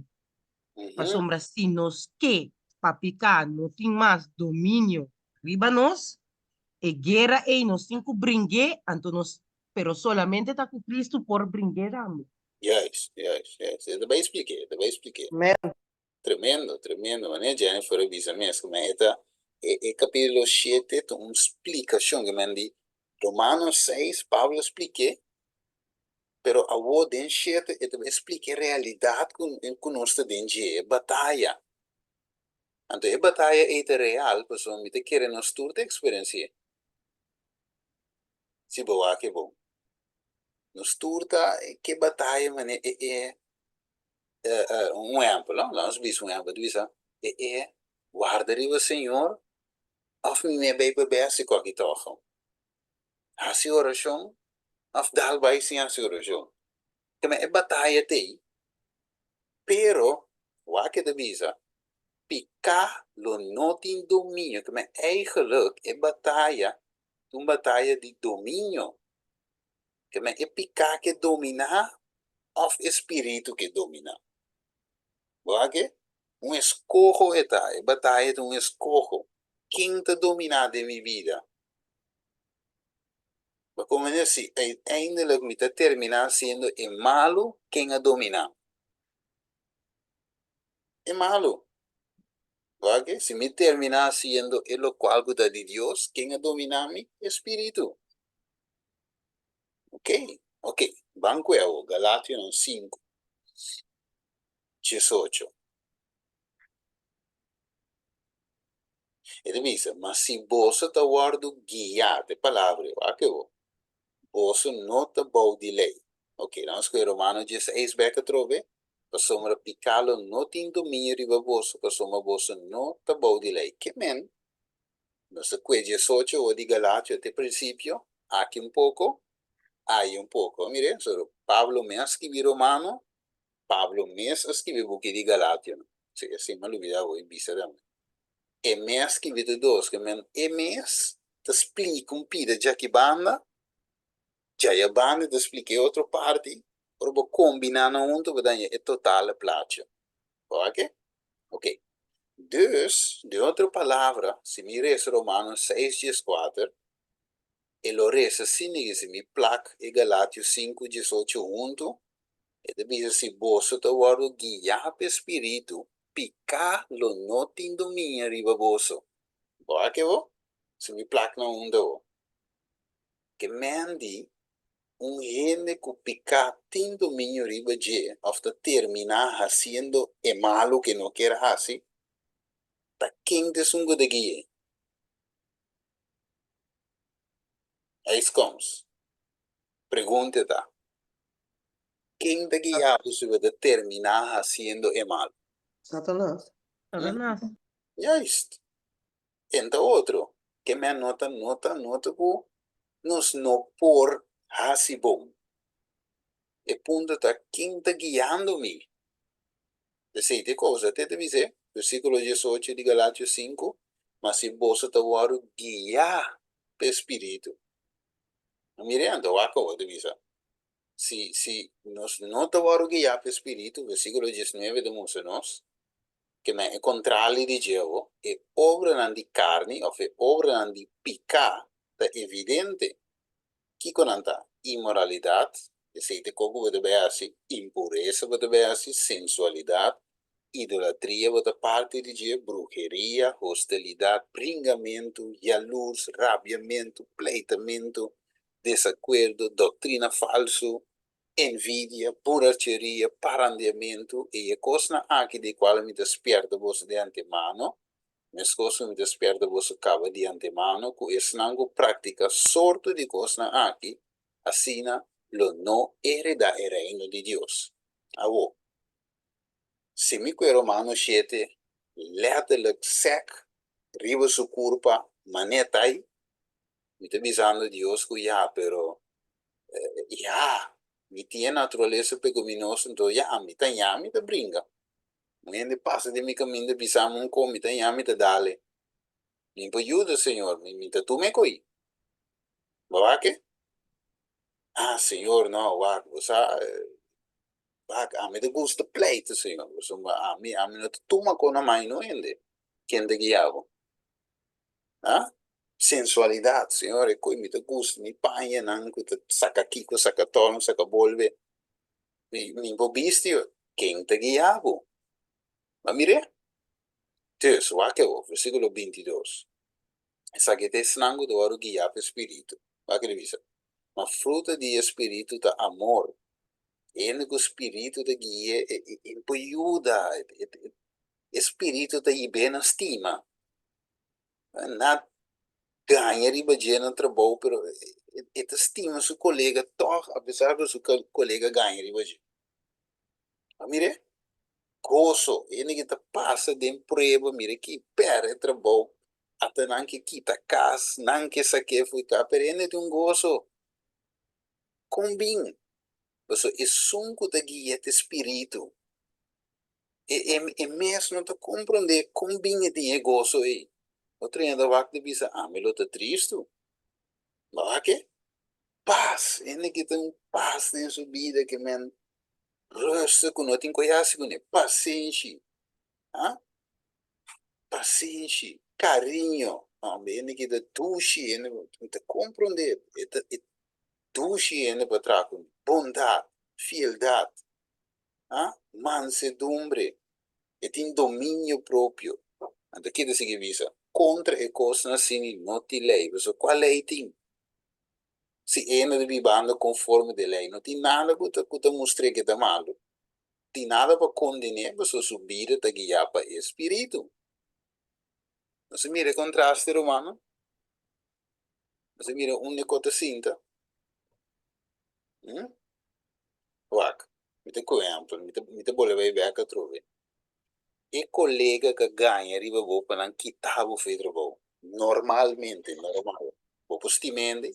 Pasobra si nos ke pa piká no tin mas dominio riba nos, e guera ei nos tin ku bring'é, anto nos, pero solamente ta ku Kristu por bring'é tambe. Juist, juist, juist. E ta bai splik'é, e ta bai splik'é. Amen. Tremendo, tremendo. Manera Jennifer a bisa mes, ku men e ta, e, e kapítulo shete ta un splikashon, ku men di Romanos seis, Pablo a splik'é, pero awor den shete e ta bai splika e realidat ku, ku nos ta den dje, e bataya. Anto e bataya ei ta real, pasobra mi ta kere nos tur ta eksperensi'é. Si bo wak e bon. Nos tur ta ke bataya manera e e un ehempel no, laga nos bisa un ehempel, ta bisa e e warda riba Señor of mi me bay pa besi koki toga. Hasi orashon of dal bay sin hasi orashon. Keme e bataya ta ei, pero wak e ta bisa piká lo no tin dominio, keme eigenlijk e bataya ta un bataya di dominio. Ke men e piká ke dominá òf e spiritu ke dominá? Bo a ke? Un eskoho e ta, e bataya ta un eskoho. Ken ta dominá den mi bida? Bo komprendé? Si uiteindelijk mi ta terminá siendo e malu, ken a dominá? E malu. Bo a ke? Si mi terminá siendo e lokual ku ta di Dios, ken a dominá mi? E spiritu. Ok, ok. Ban ku e awor, Galationan 5, 18. E ta bisa, Ma si boso ta wòrdu guiá, ta e palabra ei, wak awor, boso no ta bou di lei. Ok, laga nos kohe Romano 16 bèk atrobe, Pasobra piká lo no tin dominio riba boso, pasobra boso no ta bou di lei. Ke men? Nos ta kue 18 ora di Galatio te prinsipio, aki un poko, ayi un poko. Mire, so Pablo mes a skibi Romano, Pablo mes a skibi buki di Galationan. Si, esei mi a lubida awor bisa tambe. E mes a skibi tur dos, ke men e mes ta splika un pida djaki banda, djaya banda e ta splika e otro parti, ora bo kombiná nan huntu bo ta haña e totale plachi. Bo wak e? Ok. Dus, den otro palabra, si mi resa Romanos seis dieskuater, e lo resa asina i si mi plak e Galatio sinku diesocho huntu, e ta bisa si boso ta wòrdu guiá pa e Spiritu, piká lo no tin dominio riba boso. Bo wak e bo? Si mi plak nan huntu awor. Ke men di. Un hende ku piká tin dominio riba dje òf ta terminá hasiendo e malu ku e no kier hasi, ta ken ta esun ku ta gui'é? Ijskoms, Pregunta ta, Ken ta guiá bo si bo ta terminá hasiendo e malu? Satanas. Satanas. Juist. Ken ta otro? Ke men no ta nota nota ku nos no por hasi bon. E punto ta ken ta guiando mi? Esei ta e kos. Te ta bis'é, versíkulo diesocho di Galatio sinku, Ma si boso ta wòrdu guiá pa e Spiritu. Mira anto, wak awor ta bisa, si si nos no ta wòrdu guiá pa e Spiritu, versíkulo diesnuebe ta mustra nos, Ke men e kontrali di dje awor, e obranan di karni òf e obranan di piká ta evidente. Kiko nan ta? Inmoralidat, esei ta kos ku bo ta bai hasi, impuresa bo ta bai hasi, sensualidat, idolatria bo ta parti di dje, bruheria, hostilidat, bringamentu, yalurs, rabiamentu, pleitamentu, desakuerdo, doktrina falsu, envidia, buracheria, parandiamentu, i e kosnan aki di kual mi ta spièrta boso di antemano, meskos ku mi ta spièrta boso kaba di antemano, ku esnan ku praktika sorto di kosnan aki, asina lo no heredá e Reino di Dios. Awor, si mi ku e Romano shete lèterlik sèk riba su kurpa manera ta ei, mi ta bisando Dios ku ya, pero Ya, mi tin e naturalesa pecaminoso, enton ya, mi ta ña, mi ta bringa. Un hende pasa den mi caminda bisami un co, mi ta ña, mi ta dale. Mi por yuda, Señor, mi, mi ta tuma e coi. Bo wak e? Ah, Señor, no, wak, bo sa, wak, ami ta gusta pleita, Señor, pasobra ami, ami no ta tuma co na man no hende. Ken ta guia bo? Ha? Sensualidad, Señor, e koe mi ta gusta mi pañanan ku ta saka kiko, saka tòn, saka bolbe. Mi, mi por bisti, ken ta guia bo? Bo a mir'é? Dus, wak awor, versíkulo bintidos. Esaki ta esnan ku ta wòrdu guiá pa e Spiritu. Wak e ta bisa, Ma fruta di e Spiritu ta amor. E hende ku Spiritu ta gui'é, e, e, e por yuda, e, e, e Spiritu ta hib'é na stima. Na gaña riba dje na trabou pero e ta stima su kolega tòg apesar ku su kolega gaña riba dje. A mir'é? Goso, hende ki ta pasa den prueba mira ki pèrdè trabou, ata nan ke kita kas, nan ke sak'é for ka, pero hende tin un goso. Kon bin? Pasobra esun ku ta guia ta e spiritu. E, e, e mes no ta komprondé kon bin e tin e goso ei. Otro hende ta wak ta bisa, Ami lo ta tristu. Bo wak e? Pas! Hende ki ta un pas den su bida ke men rustig ku no tin ku hasi kuné. Pasenshi, ha? Pasenshi, kariño. Hombre, hende ki ta dushi, hende ku ta komprondé, e ta e dushi hende pa traha kuné. Bondat, fieldat. Ha? Mansedumbre. E tin dominio propio. Anto ki ta sigui bisa? Kontra e kosnan asina no tin lei. Pasobra kua lei tin? Si e no ta bibando konforme di e lei, no tin nada ku ta ku ta mustr'é ke ta malu. Tin nada pa konden'é pasobra su bida ta guiá pa e spiritu. Nos a mira e kontraste, rumannan? Nos a mira unda e kos ta sinta? Hm? Wak, mi ta ku ehèmpel, mi ta mi ta bolbe bai bèk atrobe. E kolega ka gaña riba bo pa nan kita bo for e trabou. Normalmente, normal, bo por stima hende?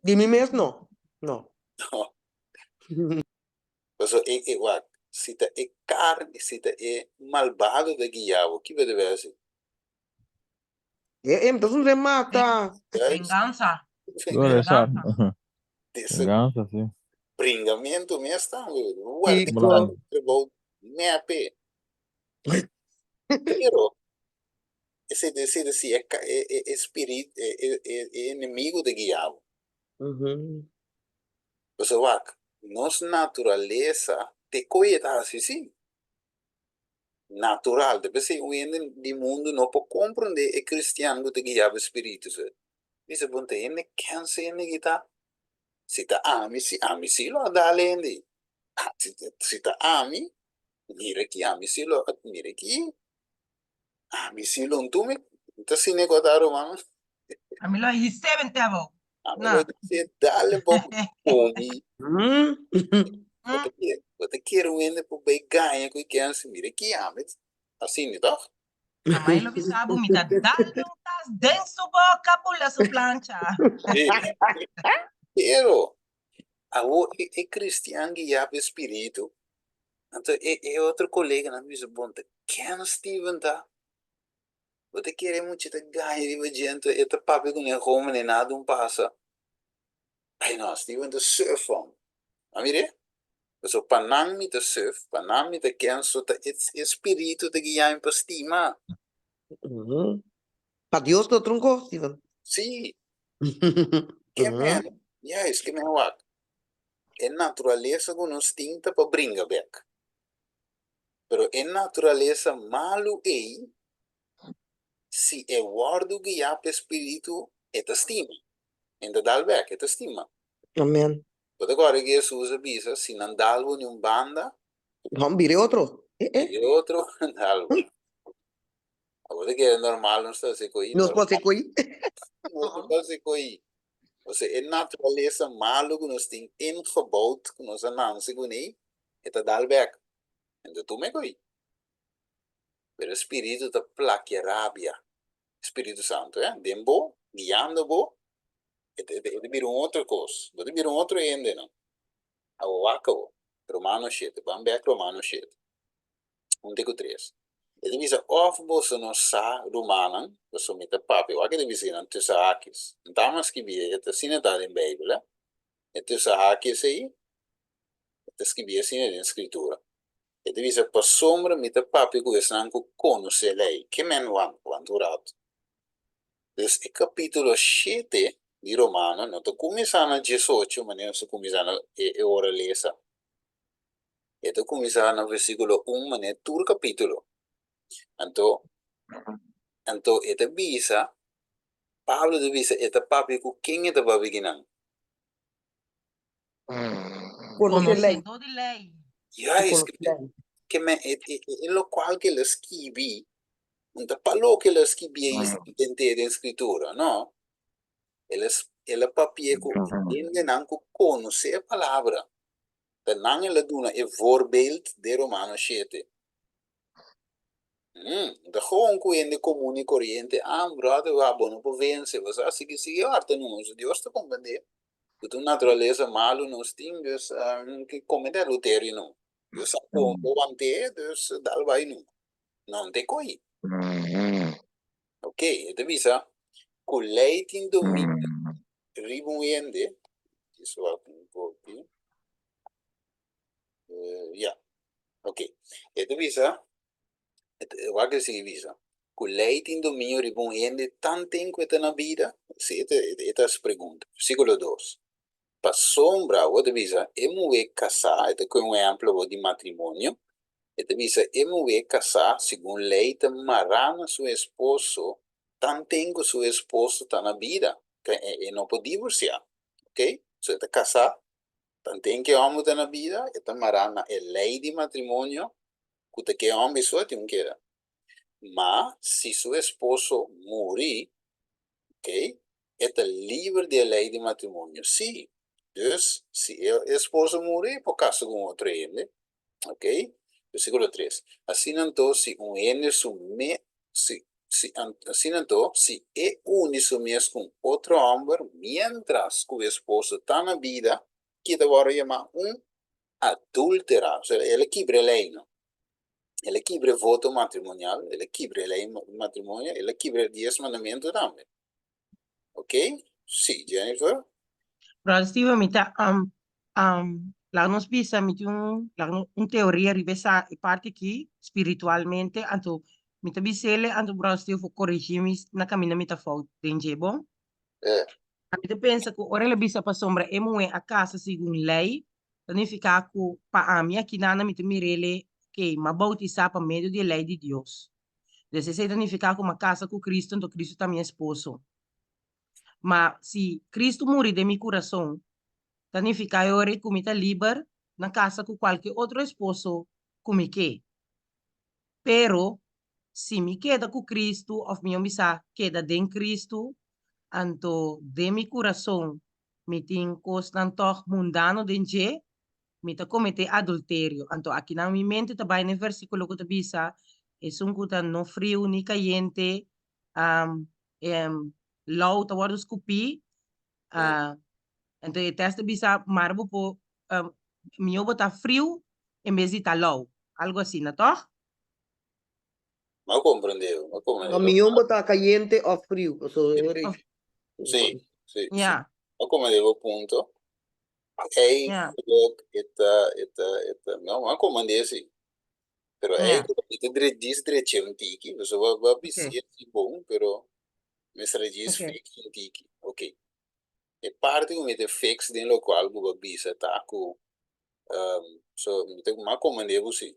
Di mi mes no, no. No. Pasobra e e wak, si ta e karni, si ta e malbado ta guia bo, ki bo debe hasi? E em ta un remata. Venganza. Venganza. Dese Venganza, sí. bringamentu mes tambe. Guarda Kiko. trabou nepe. Pero ese ese si e e e e spirit e e e e enemigo ta guia bo. Mhm. Pasobra wak, nos naturalesa te koe ta hasi si. Natural, ta p'esei un hende di mundu no por komprondé e kristian ku ta guiá pa spiritu. Bisa bon ta hende kense hende ki ta. Si ta ami, si ami si lo a dal hende. Si, si ta ami, mira ki ami si lo a, mira ki ami si lo ntumi. Ta asina ku a ta ruman. Ami lo a his'é bent'é abou. Ami lo his'é dale bo komi. Bo ta kere, bo ta kere un hende por bai gaña ku e kense, mira ki ami. Asina tòg? Amai lo bisa bo, mi ta dal mi un tas den su boca bula su plancha. Pero, awor e, e cristian guiá pa e spiritu, anto e, e otro coleganan bisa, bon, ta ken Steven ta? Bo ta kere mucha ta gaña riba dje, anto e ta papia ku ne homen e nada un pasa. Ay no, Steven ta surf hom. A mir'é? Pasobra pa nan mi ta surf, pa nan mi ta ken, so ta e e spiritu ta guia mi pa stima. Pa Dios no trunko, Steven. Sí. Ke men, juist, ke men wak. E naturalesa ku nos tin ta pa bringa bek. Pero e naturalesa malu ei, si e wòrdu guiá pa e spiritu, e ta stima. E ta dal bek, e ta stima. Amen. Bo ta kòrda ke Hesus a bisa, si nan dal bo di un banda, Hòm bira e otro. Eh, eh. bira e otro, dal bo. Abo ta kere normal nos ta hasi ko'i? Nos por hasi ko'i. Nos por hasi ko'i. Osea, e naturalesa malu ku nos tin ingebouwd, ku nos a nanse kuné, e ta dal bek. Ento tuma e ko'i. Pero e spiritu ta plakia rabia. Spiritu Santu, eh, den bo, guiando bo, e ta, e ta bira un otro kos. Bo ta bira un otro hende, no. Awo wak awo. Romano shete. Ban bek Romano shete. Un te ku tres. E ta bisa, Òf boso no sa, rumannan, pasobra mi ta papia, wak e ta bisa nan tussen haakjes. N ta mas skibí, e ta asina ta den Beibel, eh. E tussen haakjes ei, E ta skibí asina den Skritura. E ta bisa, Pasobra mi ta papia ku esnan ku konosé lei. Ke men wanta? Wanta un ratu. Dus e kapítulo shete di Romano no ta kuminsá na diesocho manera nos ta kuminsá na e ora lesa. E ta kuminsá na versíkulo un manera tur kapítulo. Anto, anto e ta bisa, Pablo ta bisa e ta papia ku ken e ta papia kinan? Conoce ley. Conocedor di ley. Juist, Conoce ley. ke men e, e, e lokual ke el a skibi, no ta pa loke el a skibi ei henter den skritura, no. El a, el a papia ku hendenan ku konosé e palabra. Ta nan el a duna e voorbeeld den Romano shete. Mm, ta gewoon ku hende komun i koriente, ah, brother, wak, bo no por vense, bo sa, sigui, sigui horta nos, Dios ta komprendé. Ku ta un naturalesa malu nos tin, dus ke komete adulterio no. Dios sa kon bo want'é, dus dal bai no. No te ko'i. Ok, e ta bisa ku lei tin dominio riba un hende, djis wak un poki, ya, ok, e ta bisa Wak el sigui bisa, Ku lei tin dominio riba un hende tanten ku e ta na bida? Si, e ta, e ta hasi pregunta. Versíkulo dos, Pasobra, awor ta bisa, e muhé kasá, e ta kohe un ehèmpel awor di matrimonio, e ta bisa, e muhé kasá, segun lei, ta mará na su esposo tanten ku su esposo ta na bida, e no por divorsiá, oke? So e ta kasá Tanten ku e hòmber ta na bida, e ta mará na e lei di matrimonio ku ta ku e hòmber so a tin un keda. Ma si su esposo muri, okey, e ta liber di e lei di matrimonio. Sí. Dus, si e esposo muri, e por kasa ku un otro hende. Okey. Versíkulo tres, Asina anto, si un hende su me, si, si, asina anto, si e uni su mes ku un otro hòmber miéntras ku e esposo ta na bida, ki ta wòrdu yamá un adúltera. Osea, el a kibra e lei, no? El a kibra e voto matrimonial, el a kibra e lei matrimonio, el a kibra e dies mandamentu tambe. Ok, sí, Jennifer. Brother Steven, mi ta um, um, laga nos bisa, mi tin un, laga nos, un teoria riba esa e parti aki, spiritualmente, anto mi ta bis'ele, anto Brother Steven por corrigi mi na caminda mi ta fout den dje, bon? Eh. Mi ta pensa cu ora el a bisa pasobra e muhe a casa segun ley, ta nifica cu pa ami aki nana mi ta mir'ele, ok, m'a bautisa pa medio di e ley di Dios. Dus esei ta nifiká ku mi a kasa ku Kristu, anto Kristu ta mi esposo. Ma si Cristo muri den mi kurason, ta nifiká e ora ei ku mi ta liber na kasa ku kualke otro esposo ku mi ke. Pero, si mi keda ku Cristo, òf mihó bisá, keda den Cristo, anto den mi kurason mi tin kosnan tòg mundano den dje, mi ta kometé adulterio. Anto akinan mi mente ta bai na e versíkulo ku ta bisa, Esun ku ta no friu ni kayente, lou ta wòrdu skupí. Anto e tèst ta bisa, Mara bo por, mihó bo ta friu en bes di ta lou. Algu asina, tòg? M'a komprendé, m'a komprendé. No, mihó bo ta kayente òf friu, pasobra Sí, sí, sí. Ya. M'a komprendé bo punto. Ei Ja. geluk e ta e ta e ta no m'a komand'é si. Pero Ja. ei mi ta dre djis dreché un tiki, pasobra bo a Oké. bis'é si bon, pero mester a djis Oké. fix un tiki. Oké. E parti ku mi ta fix den lokual ku bo a bisa ta ku so mi ta m'a komand'é bo si.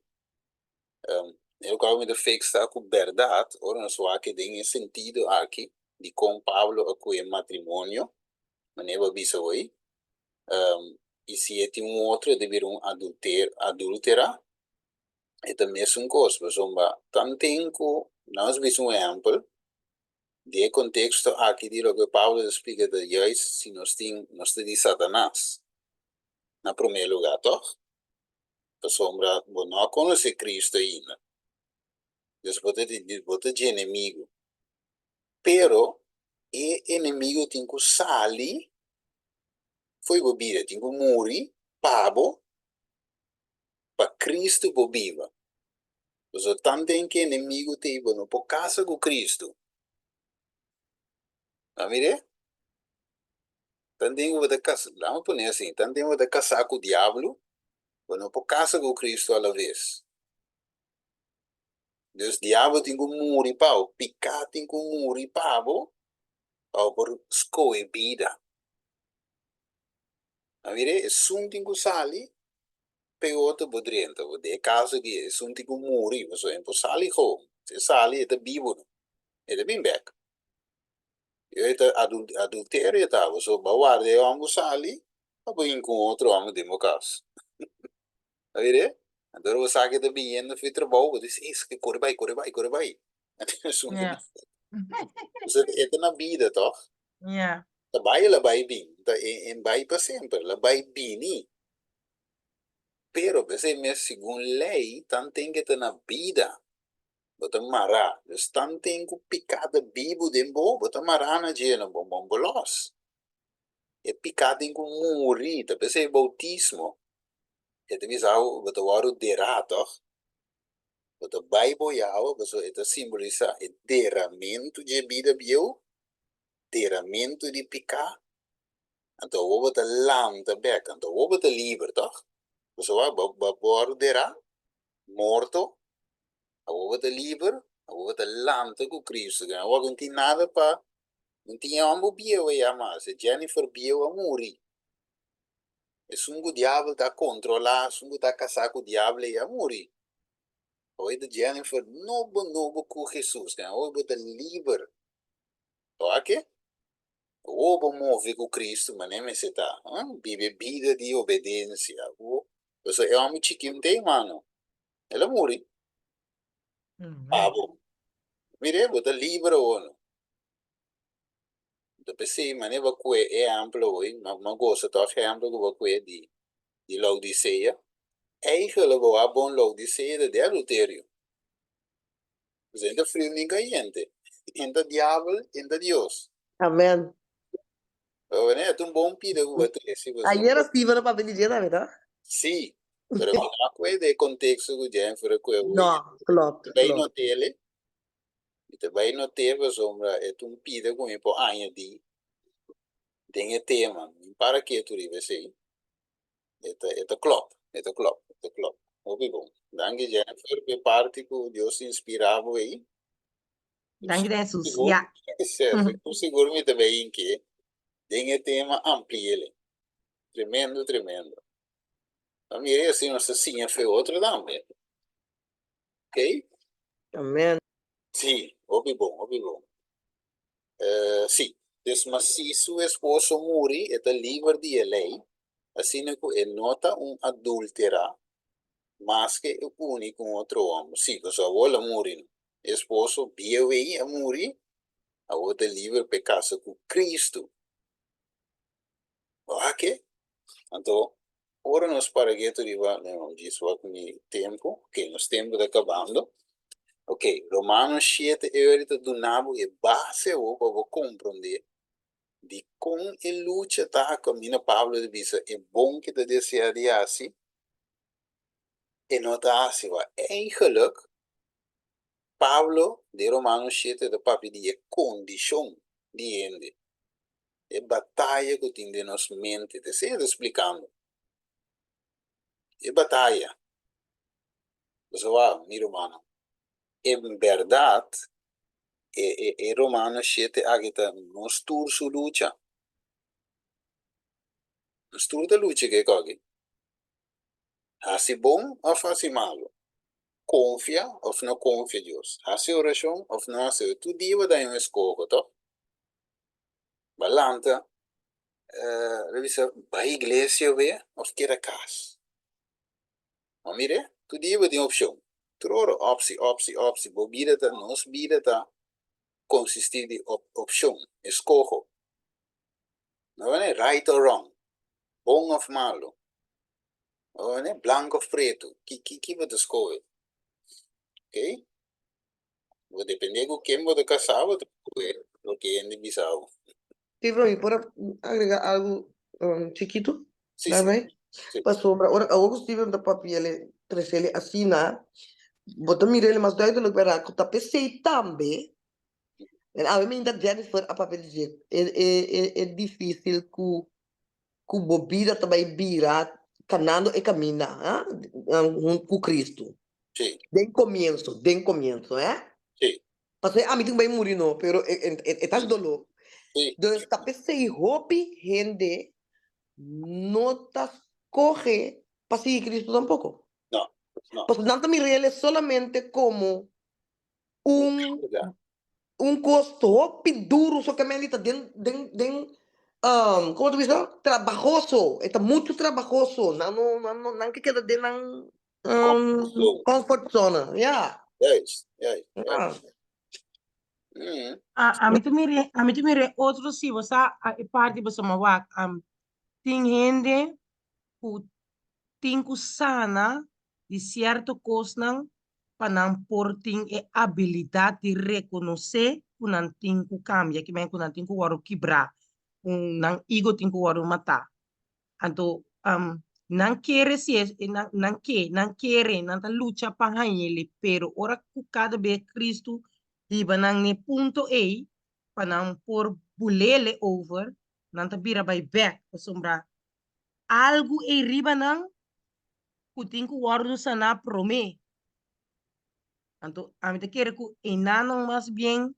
Den lokual ku mi ta fix ta ku bèrdat ora nos wak den e sentido aki di kon Pablo a kohe matrimonio, manera bo a bisa hoy, i si e tin un otro e ta bira un adulter adultera, e ta mesun kos pasobra tanten ku nos bisa un ehèmpel di e konteksto aki di loke Pablo ta splika ta juist si nos tin nos ta di Satanas na promé lugá tòg? Pasobra bo no a konosé Cristo ainda. Dus bo ta di bo ta dje enemigu. Pero e enemigu tin ku sali fo'i bo bida, tin ku muri pa bo, pa Cristo por biba. Pasobra tanten ku e enemigu t'ei bo no por kasa ku Cristo. A mir'é? Tanten ku bo ta kasa, lama pone asin, tanten bo ta kasá ku diablo, bo no por kasa ku Cristo alaves. Dus diablo tin ku muri pa bo, piká tin ku muri pa bo, pa bo por skohe bida. A mir'é? Esun tin ku sali, pa e otro por drenta. Den e kaso aki, esun tin ku muri, pasobra e no por sali gou. Si e sali, e ta bibu no, e ta bin bèk. E ta adulterio e ta, pasobra bo a warda e hòmber sali pa bo hinka un otro hòmber den bo kas. Ta mira? Anto ora bo sa ku e ta biniendo for di trabou, bo ta bisa, ey, esaki kore bai, kore bai, kore bai. Anto esun ta Ja. Pasobra e ta na bida tòg. Ja. Ta bai el a bai bin, ta e bai pa semper, el a bai bini. Pero p'esei mes segun lei tanten ku e ta na bida. Bo ta mará. Dus tanten ku piká ta bibu den bo, bo ta mará na dje, no bo bo lòs. E piká tin ku muri, ta p'esei boutismo e ta bisa bo, bo ta wòrdu derá tòg? Bo ta bai bo Yahweh pasobra e ta simbolisá e deramentu dje bida bieu, deramentu di piká, anto awor bo ta lanta bèk, anto awor bo ta liber tòg? Pasobra bo bo wòrdu derá, morto, Awor bo ta liber, awor bo ta lanta ku Cristo. Awor no tin nada pa, no tin e homber bieu aya mas, e Jennifer bieu a muri. Esun ku diabel ta kontrolá, esun ku ta kasá ku diabel ey a muri. Awor e ta Jennifer nobo nobo ku Jesus. Awor bo ta liber. Oke? Awor bo move ku Cristo manera mester ta. Biba e bida di obedensia. Pasobra e homber chikin t'ey mano. El a muri. Abo. Mire, bo ta liber awor no. Ta p'esei manera bo a kue e ehèmpel awor, m'a gosa tòg e ehèmpel ku bo a kue di di Laodisea. Eigentlik bo wak bon Laodisea ta den adulterio. Pasobra e ta friu ni kayente. En ta diabel, en ta Dios. Amen. Pero e ta un bon pida ku bo a trese. Ayera Steven a papia di dje tambe, no? Sí, pero mi no a kue den e konteksto ku Jennifer a kue awor. No, klopt, Mi ta bai klopt. not'el, mi ta bai not'é pasobra e ta un pida ku mi por añadí den e tema. Mi para ketu riba esei. E ta, e ta klop, e ta klop, e ta klop. Hopi bon. Danki Jennifer pa e parti ku Dios inspirá bo ei. Danki den Jesus. Sigur, Ja. sigur, sigur mi ta bai inke den e tema ampliele. Tremendo, tremendo. A mira así nos ta siña fe otro tambe. Ok? Amen. Sí, hopi bon, hopi bon. Eh, sí. Dus ma si su esposo muri, e ta liber di e lei, asina ku e no ta un adúltera, maske e uni ku un otro hòmber. Sí, pasobra awor el a muri no. E esposo bieu ei a muri, awor ta liber pa e kasa ku Kristu. Wak e? Anto, ora nos para getu riba, no, djis wak mi tempu, ok, nos tempu ta kabando. Ok, Romanos shete e ora ta duna bo e base awor pa bo komprondé dikon e lucha ta kaminda Pablo ta bisa e bon ke ta deseá di hasi, e no ta hasi. Wak, eigenlijk Pablo den Romanos shete ta papia di e kondishon di hende. E bataya ku tin den nos mente, ta esei e ta splikando. E bataya. Pasobra wak, mi rumannan, en bèrdat e e e Romano shete aki ta nos tur su lucha. Nos tur ta lucha ku e koki. Hasi bon òf hasi malu? Konfia òf no konfia Dios? Hasi orashon òf no hasi orashon? Tur dia bo ta haña un eskoho, tòg? Ba lanta, lo bisa bai iglesia we of keda kas. Bo mira, tur dia bo tin opshon. Tur ora opsi, opsi, opsi. Bo bida ta, nos bida ta konsistí di opshon, eskoho. No wene right or wrong, bon of malu. No wene blanku of pretu. Ki ki ki bo ta skohe? Okay? Bo depende ku ken bo ta kasá bo ta kohe loke hende bisa bo. Steve, mi por a agrega algu chikitu? Sí, sí. Daarbij? Sí. Pasobra ora awor ku Steven ta papia el tresele asina, bo ta mira el mas duidelijk bèrdat ku ta p'esei tambe, en awe mi inta Jennifer a papia di dje, e e e e difísil ku ku bo bida ta bai bira kanando e kaminda, ha, ku Kristu. Sí. Den comienzo, den comienzo, hè? Sí. Pasobra ami tin bai muri no, pero e, e, e, e ta doló. Sí. Dus ta p'esei hopi hende no ta scoge pa sigui Cristo tampoco. No, no. Pasobra nan ta mira el solamente como un Ja. un kos hopi duru so kemen ta den den den um, komo ta bisa trabahoso e ta muchu trabahoso nan no nan no nan ke keda den nan um, Comfort zone. comfort zone ya Juist, juist, ya juist. Mm. A, ami ta mira, ami ta mira otro si bo sa a e parti bo sama wak am tin hende ku tin ku sana di sierto kosnan pa nan por tin e abilidat di rekonosé ku nan tin ku kambia, ki men ku nan tin ku wòrdu kibrá, ku nan ego tin ku wòrdu matá. Anto nan kere si e nan nan ke, nan kere, nan ta lucha pa hañ'el, pero ora ku kada bes Kristu hiba nan n'e punto ei pa nan por bul'el over, nan ta bira bai bèk, pasobra algu ei riba nan ku tin ku wòrdu saná promé. Anto ami ta kere ku enanan mas bien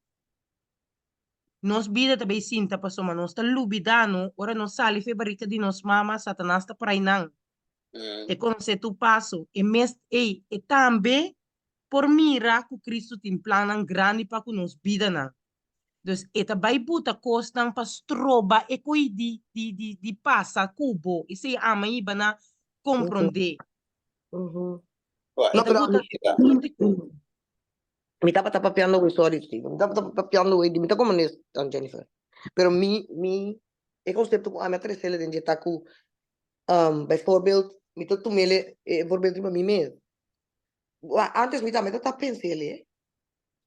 nos bida ta bay sinta pasobra nos ta lubidá no ora nos sali for e barika di nos mama Satanas ta prai nan. E konosé tur paso. E mes ei e tambe por mira ku Kristu tin plannan grandi pa ku nos bidanan. Dus e ta bai buta kosnan pa stroba e koi di di di di pasa ku bo. Esei ama hiba na komprondé. Wa, E No, ta pero buta ami tur di kos. mi tabata papiando wey, sorry Steven, mi tabata papiando wey di mi ta komo nes Jennifer. Pero mi mi e konsepto ku ami a tresele den dje ta ku bijvoorbeeld mi ta tumele e voorbeeld riba mi mes. Wa antes mi tambe ta pensele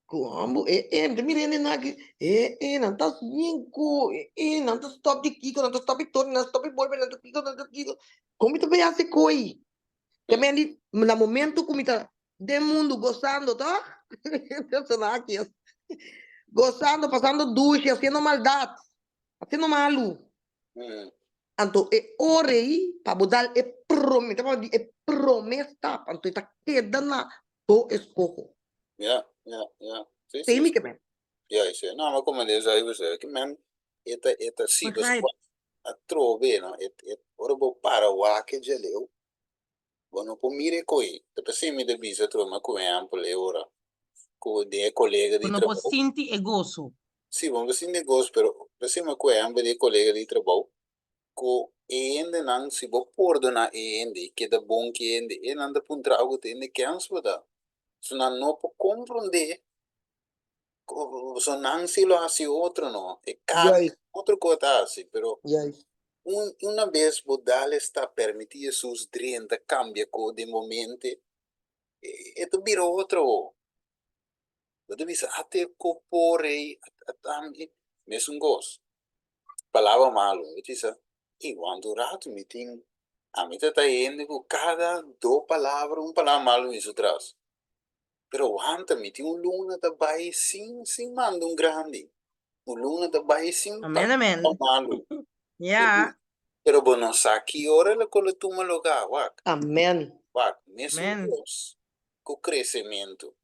Ku hombo e e mi ta mira hende nan aki e e nan ta sinku e e nan ta stop di kiko nan ta stop di tori nan ta stop di bolbe nan ta kiko nan ta kiko kon mi ta bay hasi koi te men di na momento ku mi ta den mundu gosando toch gosando pasando dushi hasiendo maldat hasiendo malu Anto e ora ei pa bo dal e prome, ta papia di e prome stap, anto e ta keda na bo eskoho. Ja, ja, ja. Sí, Sei sí, mi sí. ke men. Ja, sí. No, ma como de sabi pues, ke men e ta e ta si bes Begrijp. atrobe, no? E e ora bo para wak e djaleu, bo no por mira e koi. Ta p'esei mi ta bisa atrobe, ma ku ehèmpel e ora ku den e kolega Bo di no por trabou. sinti e goso. Si, bo no sin negoshi, pero recién mi acuerdo di e colega di trabou cu e hendenan, si bo pordona e hende y keda bon cu e hende, e nan ta puntra bo cu ta hende kens bo ta. So nan no por comprende cu so nan si lo haci otro no. E cada otro cu ta haci, pero un una bes bo dal esta permiti Jesus drenta cambia cu den bo mente, e ta bira otro. Bo ta bisa, Ate ku por ei, ata mi mesun kos. Palabra malu. Bo ta bisa, Ey, wantu ratu mi tin, ami ta ta hende ku kada do palabra un palabra malu bin su tras. Pero wanta mi tin un luna ta bai sin sin manda un grandi. Un luna ta bai sin Amen, amen. palabra malu. Ya. Pero bo no sa ki ora lo ku lo tuma lugá, wak. Amen. Wak, mesun Amen. kos ku kresementu.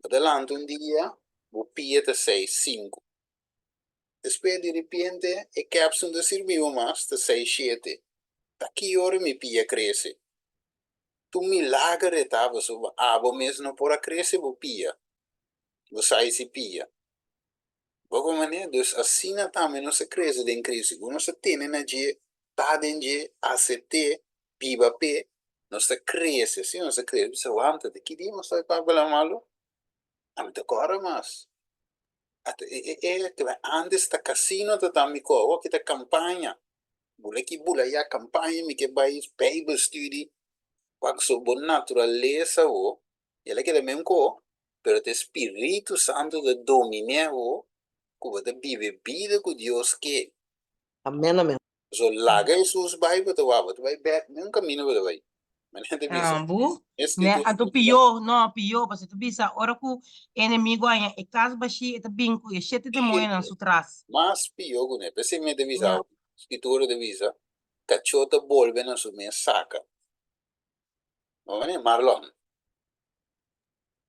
Bo ta lanta un dia, bo pia ta seis sinku. Despues di ripiente e kèps no ta sirbi bo mas, ta seis shete. Ta ki ora mi pia krese? Ta un milager e ta pasobra abo mes no por a krese bo pia, bo sais di pia. Bo por manera? Dus asina tambe nos a krese den Cristo. Ku nos a tene na dje, ta den dje, asept'é, biba p'e, nos ta krese. Asina nos ta krese. Bisa, wanta, di ki dia nos ta papia la malu? Ami ta kòrda mas. Ata e e e te bai antes ta kasino ta ta mi kò, awor ki ta kampaña. Bula aki bula aya kampaña mi ke bai bijbelstudie. Wak so bo naturalesa bo El a keda men ko, pero ta e Spiritu Santu ta dominé bo ku bo ta biba e bida ku Dios ke. Amen, amen. So laga Hesus bai bo ta wak, bo ta bai bek, men kaminda bo ta bai. Manera ta bisa, Ah, bu? e Ne, Skritura anto ta bisa. pió, no, pió, pasobra ta bisa ora ku e enemigo haña e kas bashí, e ta bin ku e shete demoñonan su tras. Mas pió ku ne. P'esei mi ta bisa, Ya. Skritura ta bisa, kachó ta bolbe na su mes saka. Marlon.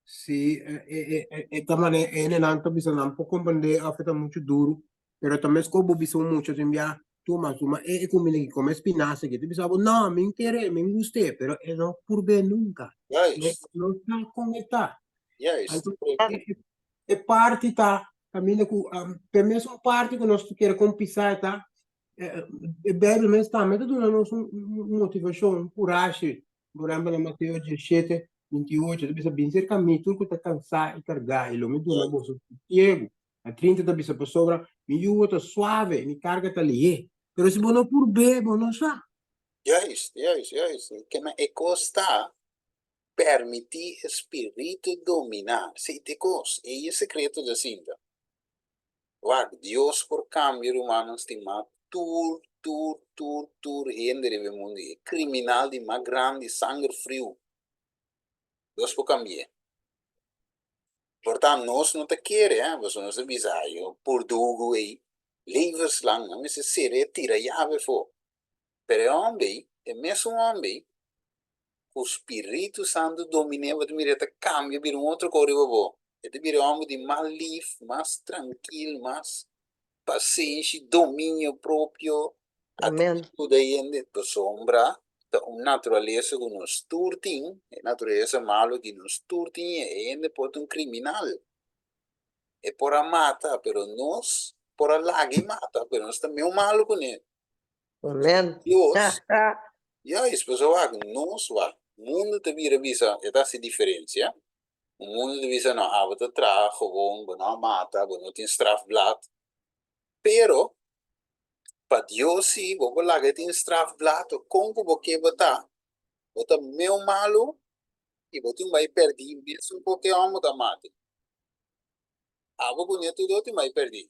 Sí, e, e, e, ta mane e nan ta bisa nan por comprende of e ta mucho duro, pero ta mes ko bo bisa un mucha tin bia tuma tuma e e comida ki come spinaza ki ta bisa bo no mi kere mi guste pero e no purbe nunca. Juist. No sa con e ta. Juist. Anto, e, e parti ta caminda ku um, pe mes un parti ku nos kere kompisa ta E Bijbel mes tambe ta duna nos un motivashon, un kurashi. Por ehempel, na Mateo 17, 28, ta bisa, Bin serka mi, tur ku ta kansá i kargá, i lo mi duna boso sosiegu. Na 30 ta bisa, Pasobra mi yugo ta suave i mi karga ta lihé. Pero si bo no purb'é, bo no sa. Juist, juist, juist. Kema e kos ta permití e spiritu dominá. Sí, ta e kos. Ei e sekreto ta sinta. Wak, Dios por cambia rumannan stimá tur, tur, tur, tur hende riba e mundu. E criminal di mas grandi, sanger friu, Dios por cambi'é. Por ta nos no ta kere, eh, pasobra nos ta bisa, ay, yo purdugu ei, levenslang, nan mester ser'é tira yabe afó. Pero e homber ei, e mesun homber ei, ku Spiritu Santu dominé bo ta mira e ta kambia bira un otro kos riba bo. E ta bira e hòmber di mas lif, mas trankil, mas pasenshi, dominio propio, Amen. actitud di hende. Pasobra ta un naturalesa ku nos tur tin, e naturalesa malu ki nos tur tin, e hende por ta un kriminal, e por a mata, pero nos por a laga e mata, pero nos ta meun malu kuné. Amen. Dios, juist, pasobra wak, nos wak, mundu ta bira bisa, e ta hasi diferencia, mundu ta bisa no, abo ta traha gewoon, bo no a mata, bo no tin strafblad, pero pa Dios si, bo por laga e tin strafblad, kon ku bo ke bo ta, bo ta meu malu i bo tin bai pèrdí mesun ku ke hòmber ta mata. Abo ku nietu do tin bai pèrdí.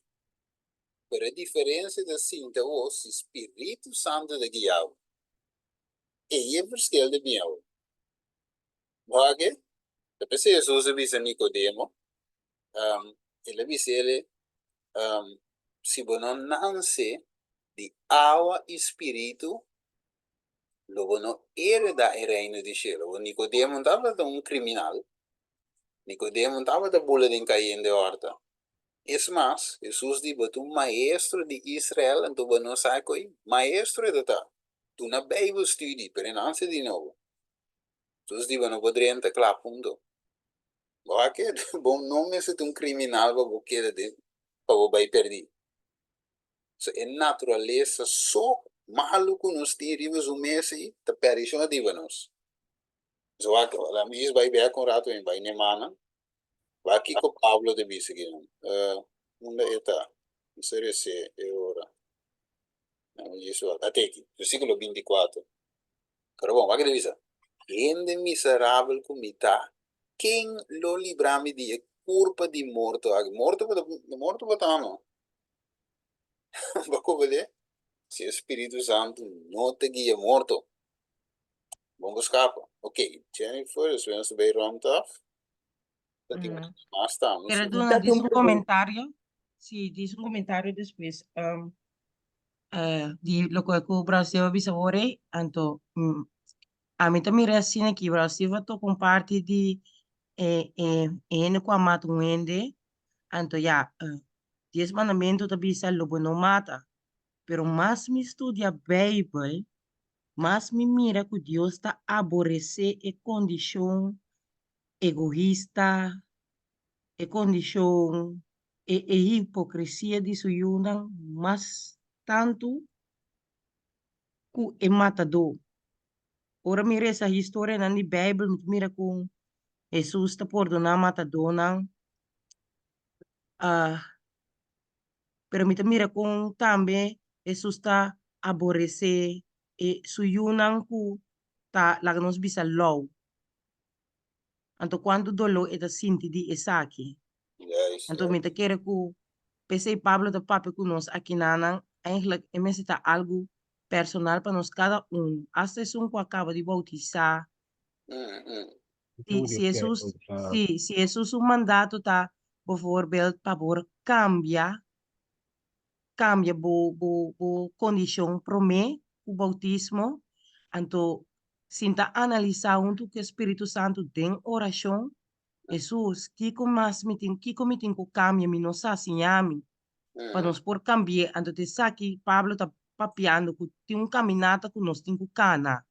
Pero e diferencia ta sinti awor si Spiritu Santo ta guia bo. Ei e verschil ta bin awor. Bo a ke? Ta p'esei Jesus a bisa Nicodemo, el a bisa el, si bo no nanse di awa i Spiritu, lo bo no hereda e reino di shelu. Awor Nicodemo no tabata un criminal, Nicodemo no tabata bula den cayende horta. Es mas, Hesus di, Bo ta un maestro di Israel, anto bo no sa koe maestro e ta ta. Duna Bijbelstudie, pero e no hanse di nobo. Hesus di, Bo no por drenta, kla, punto. Bo a keda, bo no mester ta un kriminal pa bo keda den. pa bo bai perdí. So e naturalesa so malu ku nos tin riba su mes ei ta perishon riba nos. So wak, laat mi djis bai bek un rato mi bai n'e mannan. Wak kiko Pablo ta bisa akinan. Unda e ta? Mi sa resé e ora. Laat mi djis wak. Ate aki, versíkulo 24. Pero bon, wak e ta bisa, Hende miserabel ku mi ta, ken lo libra mi di e kurpa di morto aki? Morto bo ta, morto bo ta no. Bo koba lé? Si e Spiritu Santu no ta guia morto, bon bo skapa. Ok, Jennifer, despues nos ta bay rond af. Ta tin mas tambe. Pero si. duna Ta dis tin un comentario. Sí, dis un comentario despues. Um, eh, di loke ku Brother Steve a bisa awor ei, anto mm, ami ta mira asina aki, Brother Steve a toka un parti di e, e, e hende ku a mata un hende, anto ya, eh, Dies mandamentu ta bisa lo bo no mata. Pero mas mi studia Beibel, mas mi mira ku Dios ta aboresé e kondishon egoista, e kondishon, e e hipokresia di su yunan mas tantu ku e matadó. Ora mi resa historianan di Beibel, mi ta mira kon Hesus ta pordoná matadónan. Ah, pero mi ta mira kon tambe Hesus ta aboresé e su yunan ku ta laga nos bisa lou. Anto kuantu doló e ta sinti di esaki. Juist, Anto mi ta kere ku p'esei Pablo ta papia ku nos akinanan, eigenlijk e mester ta algu personal pa nos kada un, asta esun ku a kaba di boutisá. Si, si Hesus, si, si Hesus su mandato ta bijvoorbeeld pa bo kambia, kambia bo, bo, bo kondishon promé ku boutismo, anto sinta analisá huntu ku e Spiritu Santu den orashon, Hesus, kiko mas mi tin, kiko mi tin ku kambia, mi no sa, siña mi, pa nos por kambi'é. Anto ta esaki Pablo ta papiando, ku tin un kaminata ku nos tin ku kana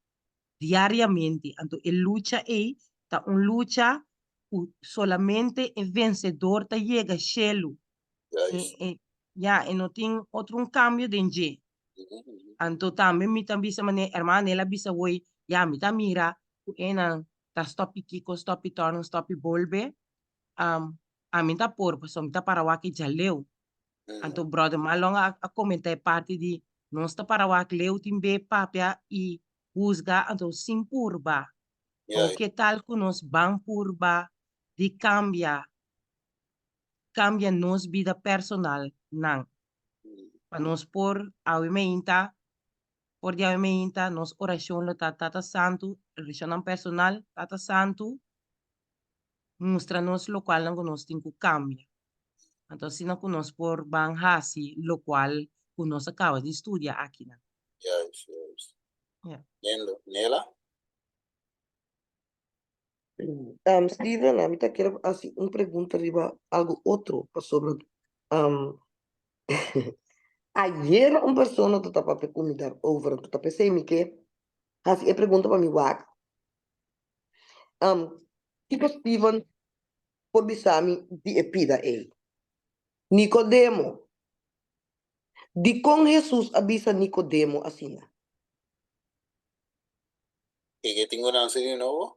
diariamente. Anto e lucha ei ta un lucha ku solamente e vensedor ta yega shelu. Juist. E, e, ya, e no tin otro un kambio den dje. Anto tambe mi ta bisa manera hermana Nela a bisa hoy, ya mi ta mira ku enan ta stop kiko, stop torno, stop bolbe. Um, ami ta por, pasobra mi ta para wak e djaleu. Anto brother Marlon a, a comenta e parti di nos ta para wak leu tin be papia i husga anto sin purba. Ja, O ke tal ku nos ban purba di kambia, kambia nos bida personal nan. Pa nos por awe meinta, por di awe meinta nos orashon lo ta Tata Santu, relashonnan personal, Tata Santu, mustra nos lokualnan ku nos tin ku kambia. Anto asina ku nos por ban hasi lokual ku nos a kaba di studia akinan. Juist, juist. Ja. Lindo. Nela? Um, Steven, ami ta kere hasi un pregunta riba algo otro pasobra um, ayer un persona ta papia ku mi daarover, anto ta p'esei mi ke hasi e pregunta pa mi wak. Um, kiko Steven por bisa mi di e pida ei? Nicodemo, dikon Hesus a bisa Nicodemo asina? E ke tin ku nanse di nobo?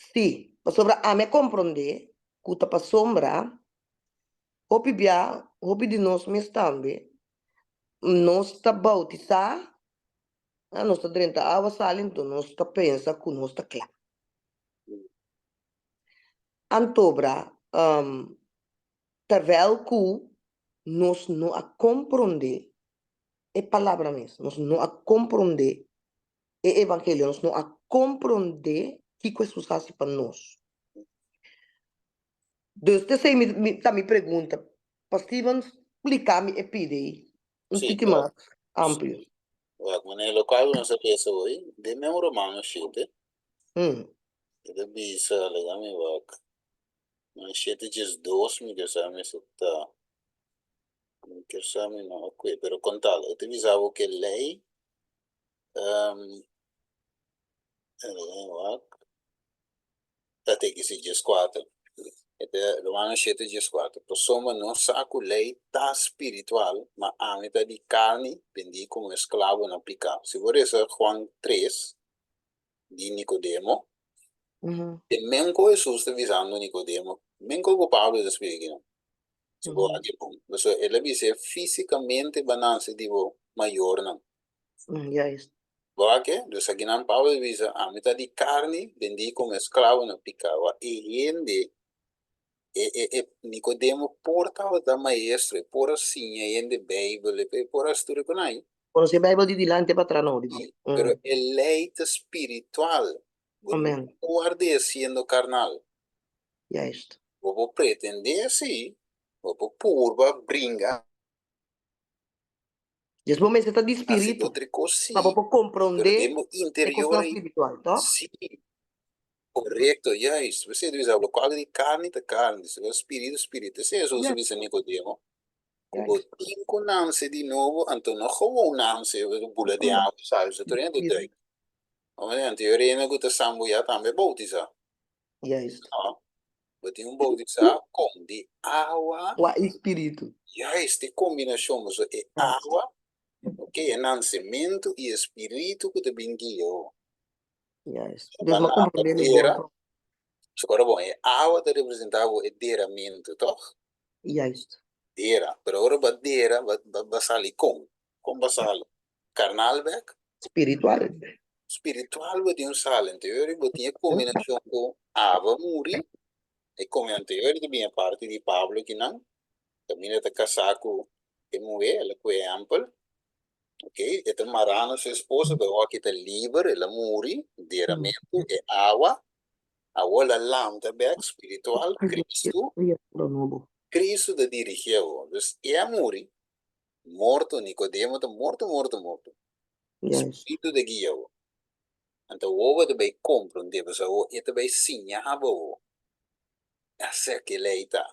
Sí, pasobra ami a komprondé ku ta pasobra hopi bia, hopi di nos mes tambe, nos ta boutisá, nos ta drenta awa sali, anto nos ta pensa ku nos ta kla. Antobra, terwijl ku nos no a komprondé e palabra mes, nos no a komprondé e evangelio, nos no a komprondé kiko Hesus hasi pa nos. Dus t'esei mi, mi, ta mi pregunta, pa Steven splika mi e pidi ei un Sí, tiki claro. mas amplio. Wak, meneer, lokual nos a lesa hoy, den men Romano shete, Mm. e ta bisa, laga mi wak, Romano shete 12 mi ke sa mi sa ta. Mi kier sa mi no a kue, pero kon tal, e ta bisa bo ke lei, um, wak, ta teki si 14. E ta Romano shete dieskuater, Pasobra nos sa ku lei ta spiritual, ma ami ta di karni, bendí komo esklabo na piká. Si bo resa Juan tres di Nikodemo, e men ku Hesus ta bisando Nikodemo, men ku Pablo ta splika akinan. Si bo wak e bon. Pasobra el a bis'é físikamente bo a nase di bo mayornan. Bo wak e? Dus akinan Pablo ta bisa, Ami ta di karni, bendí komo esklabo na piká. Wak e hende, e e e Nikodemo por tabata maestro, e por a siña hende Beibel, e por a studia ku nan. Konosé Beibel di dilanti pa atras no. Pero e lei ta spiritual. Bo no por ward'é siendo karnal. Juist. Bo por pretendé sí, bo por purba bringa. Dios bo mester ta di Hasi spiritu otro kos sí, pa bo por pero komprondé den bo e kosnan interior ei spiritual, tòg? sí. Korekto, juist. P'esei ta bisa lokual di karni ta karni, si bo spiritu, spiritu. Esei Hesus a bisa Nikodemo, ku bo Juist. tin ku nanse di nobo, anto no gewoon nanse, bula den awa sali, so tur hende duik. Anto e rena ku ta sambuyá tambe boutisá. Juist. No. Bo tin un boutisá kon di awa. Awa i spiritu. Juist, e kombinashon pasobra e awa, ok, e nansementu i e spiritu ku ta bin guia bo. Juist. Bo Dus bo lanta komprondé mi bon dera. tòg. Ora bon, e awa ta representá bo e deramentu, tòg? Juist. Dera. Pero ora bo dera, bo bo sali kon? Kon bo sali? Karnal bèk? Spiritual. Spiritual bo tin un sal anterior i bo tin e kombinashon ku Aba muri, e kombinashon anterior ta bin e parti di Pablo kinan, kaminda ta kasá ku e muhé, el a ku ehèmpel, ok, e ta mará na su esposo, pero awor aki ta liber, el a muri, deramentu, e awa, awor el a lanta bèk spiritual, Kristu, Kristu ta dirigí awor, dus e a muri, Morto, Nicodemo ta morto, morto, morto. Spiritu ta guia bo. Anto awor bo ta bai comprende, pasobra awor e ta bai siña bo awor. Aserca e ley ta.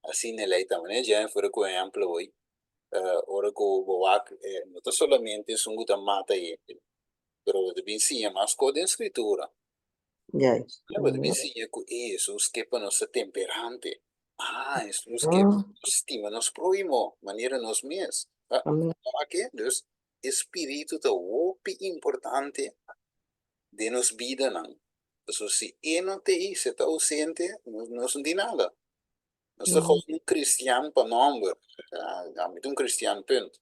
Asina e ley ta. Manera Jennifer a cu ehemplo hoy, ora cu bo wak, no ta solamente esun cu ta mata hende, pero bo ta bin siña mas cos den Scritura. Juist. Bo ta bin siña cu e Hesus ke pa nos ta temperante. Ah, Hesus ke pa nos stima nos próhimo manera nos mes. Ah, oke, dus e spiritu ta hopi importante den nos bidanan. Pasobra si e no ta ei, si e ta ausente, nos no tin nada. Nos ta gewoon un cristian pa nomber. Ah, ami ta un cristian, punt.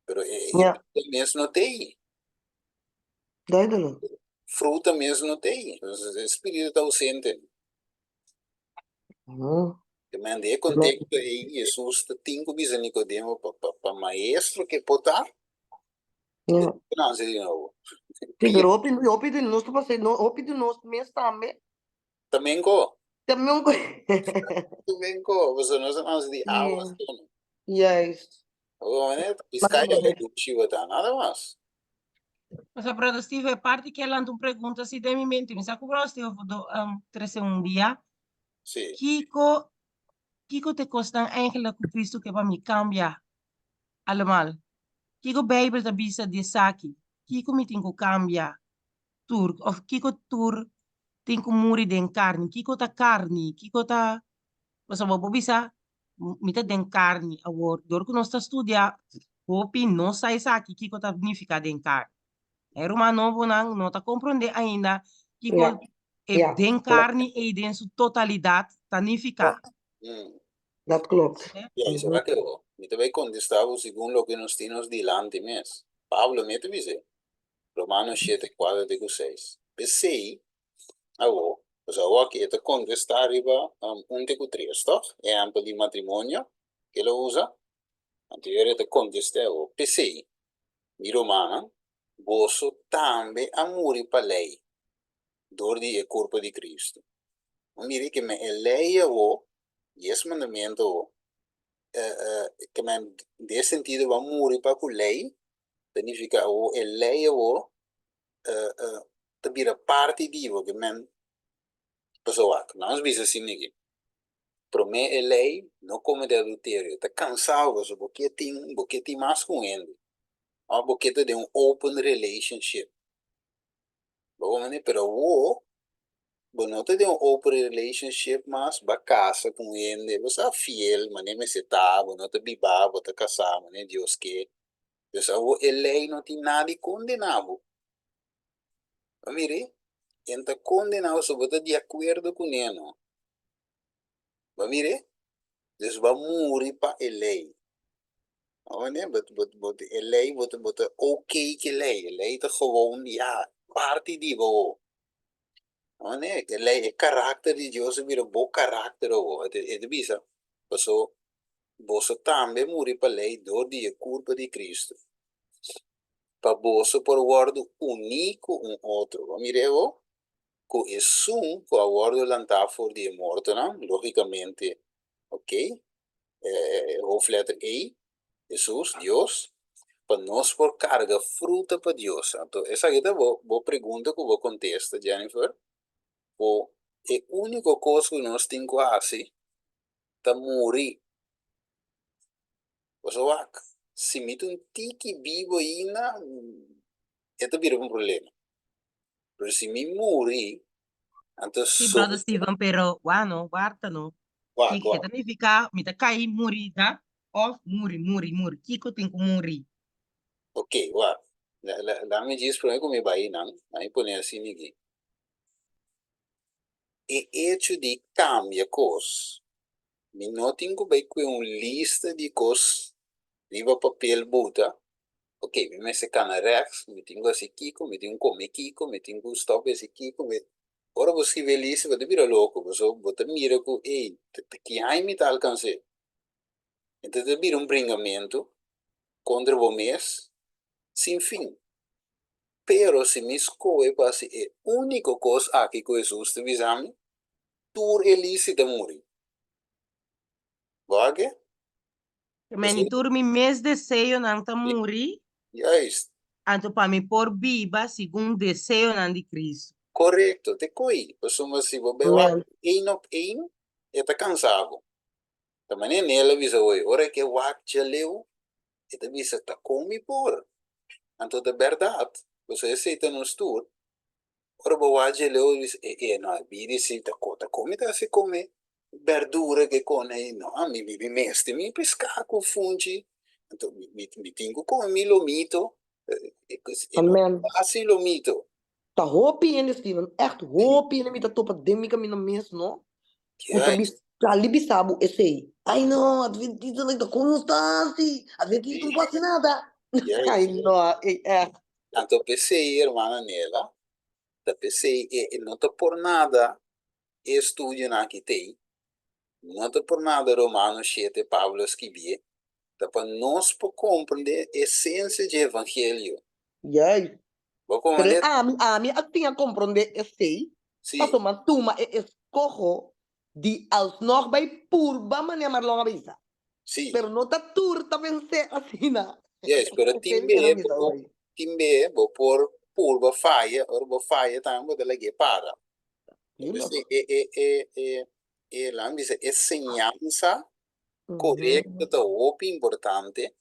Pero e e mes no ta ei. Duidelijk. Fruta mes no ta ei. E spiritu ta ausente. Te men den e konteksto ei, Hesus ta tin ku bisa Nikodemo pa pa pa maestro ke por ta, Ja. e nanse di nobo. Sí, pero hopi, hopi di nos ta pasa, no, hopi di nos mes tambe. También ko. También ko. También ko, pasobra nos a nanse di awa Ja. solo. Juist. Bo manera ta pisca y awe dushi bo ta, nada mas. Pasobra brother Steve, e parti ke lanta un pregunta si den mi mente, mi sa ku brother Steve por do um, trese un dia. Sí. Kiko, kiko te kosnan eigenlijk ku Cristo ke pa mi kambia allemal? Kiko Bijbel ta bisa di esaki? Kiko mi tin ku kambia tur? Of kiko tur tin ku muri den karni? Kiko ta karni? Kiko ta Pasobra bo por bisa, mi ta den karni awor. Dor ku nos ta studia hopi, no sa esaki kiko ta nifiká den karni. E ruman nobonan no ta komprondé ainda kiko e den karni ei den su totalidat ta nifiká. Dat klopt. Ja, esaki a keo. Mi ta bai kontestá bo segun loke nos tin nos dilanti mes. Pablo mes ta bis'é, Romanos shete, kuater te ku seis. P'esei, Awor, pues awor aki e ta kontestá riba un te ku tres, tòg? Ehèmpel di matrimonio ke el a usa. Anto e ta kontestá awor, P'esei, mi rumannan, boso tambe a muri pa lei dor di e kurpo di Kristu. Bo mira ke men e lei awor, dies mandamentu awor, ke men den e sentido bo a muri pa ku lei, ta nifiká awor e lei awor ta bira parti di bo ke men pasobra wak nos bisa asina aki prome e lei no komete adulterio ta kansa bo pasobra bo ke tin bo ke tin mas ku un hende òf bo ke ta den un open relationship bo comprende pero awor. Bo no ta den un open relationship mas, bo a kasa ku un hende, bo sa fiel manera mester ta, bo no ta biba, bo ta kasá manera Dios ke. Dus awor e lei no tin nada di kondená bo. Bo mira, e no ta kondená bo so bo ta di akuerdo kuné no. Bo mira, dus bo a muri pa e lei. Bo mira, bo e lei bo ta bo ta okay ku e lei, e lei ta gewoon ya parti di bo. No, nee, e lei, e karakter di Dios a bira bo karakter awor. E ta, e ta bisa, paso boso tambe muri pa lei dor di e kurpa di Kristu, pa boso por wòrdu uní ku un otro. Bo mira awor, ku esun ku a wòrdu lantá for di e mortonan, lógikamente, okey, e hoofdletter E, Hesus, Dios, pa nos por carga fruta pa Dios. Anto esaki ta bo bo pregunta cu bo contesta, Jennifer, cu e unico cos cu nos tin cu haci ta muri. Boso wak, si mi ta un tiki bibo ainda, e ta bira un problema. Pero si mi muri, anto Sí, so. brother Steven, pero wak no, warta no. Wak, Kiko wak. ta nifiká mi ta kai muri da òf muri, muri, muri? Kiko tin ku muri? Ok, wak. La, la, lami djis promé ku mi bai nan, lami pone asina aki. E echo di kambia kos, mi no tin ku bai kue un lista di kos riba papel buta ok, mi mester kana rechts, mi tin ku hasi kiko, mi tin ku kome kiko, mi tin ku stòp hasi kiko, mi Ora bo skibi e lista bo ta bira loko, pasobra bo ta mira ku ey, ta ki haña mi ta alkans'é? Enton ta bira un bringamentu kontra bo mes sin fin. Pero si mi skohe pa hasi e úniko kos aki ku Hesus ta bisa mi, tur e lista ta muri. Bo a ke? Meni tur mi mes deseonan ta muri. Juist. Anto pa mi por biba segun deseonan di Cristo. Korekto, te koe. Pasobra si bo bai wak ein op ein, e ta kansa bo. Ta manera Nel a bisa hoy, ora ke wak djaleu, e ta bisa ta kon mi por. Anto ta bèrdat, pasobra esei ta nos tur. Ora bo wak dje leu bo bisa e e no e bida si ta ko ta komi ta hasi kome berdura ke kone ei no mi mi mester mi peská ku funchi anto mi mi mi tin ku kome mi lomito e no Amen. fásil lomito. Ta hopi hende Steven, ègt hopi hende mi ta topa den mi kaminda mes no, ku ta Juist. sali bisa bo esei, ai no adventistanan ta kon nos ta hasi, adventista no por hasi nada. Juist. Ai no, ei ègt. Anto p'esei, hermana Nela, ta p'esei e e no ta por nada e estudionan aki t'ei, no ta por nada Romano shete Pablo a skibié, ta pa nos por komprendé esensia dje evangelio. Juist. Bo Pero komprendé? ami, ami a siña komprendé esei, Sí. pasobra mi a tuma e eskoho di alsnog bai purba manera Marlon a bisa. Sí. Pero no ta tur ta pens'é asina. Yes, pero tin be bo por, tin be bo por purba faya, ora bo faya tambe bo ta lag'é para. Entonces e e e e e laat mi bisa e señansa korekto ta hopi importante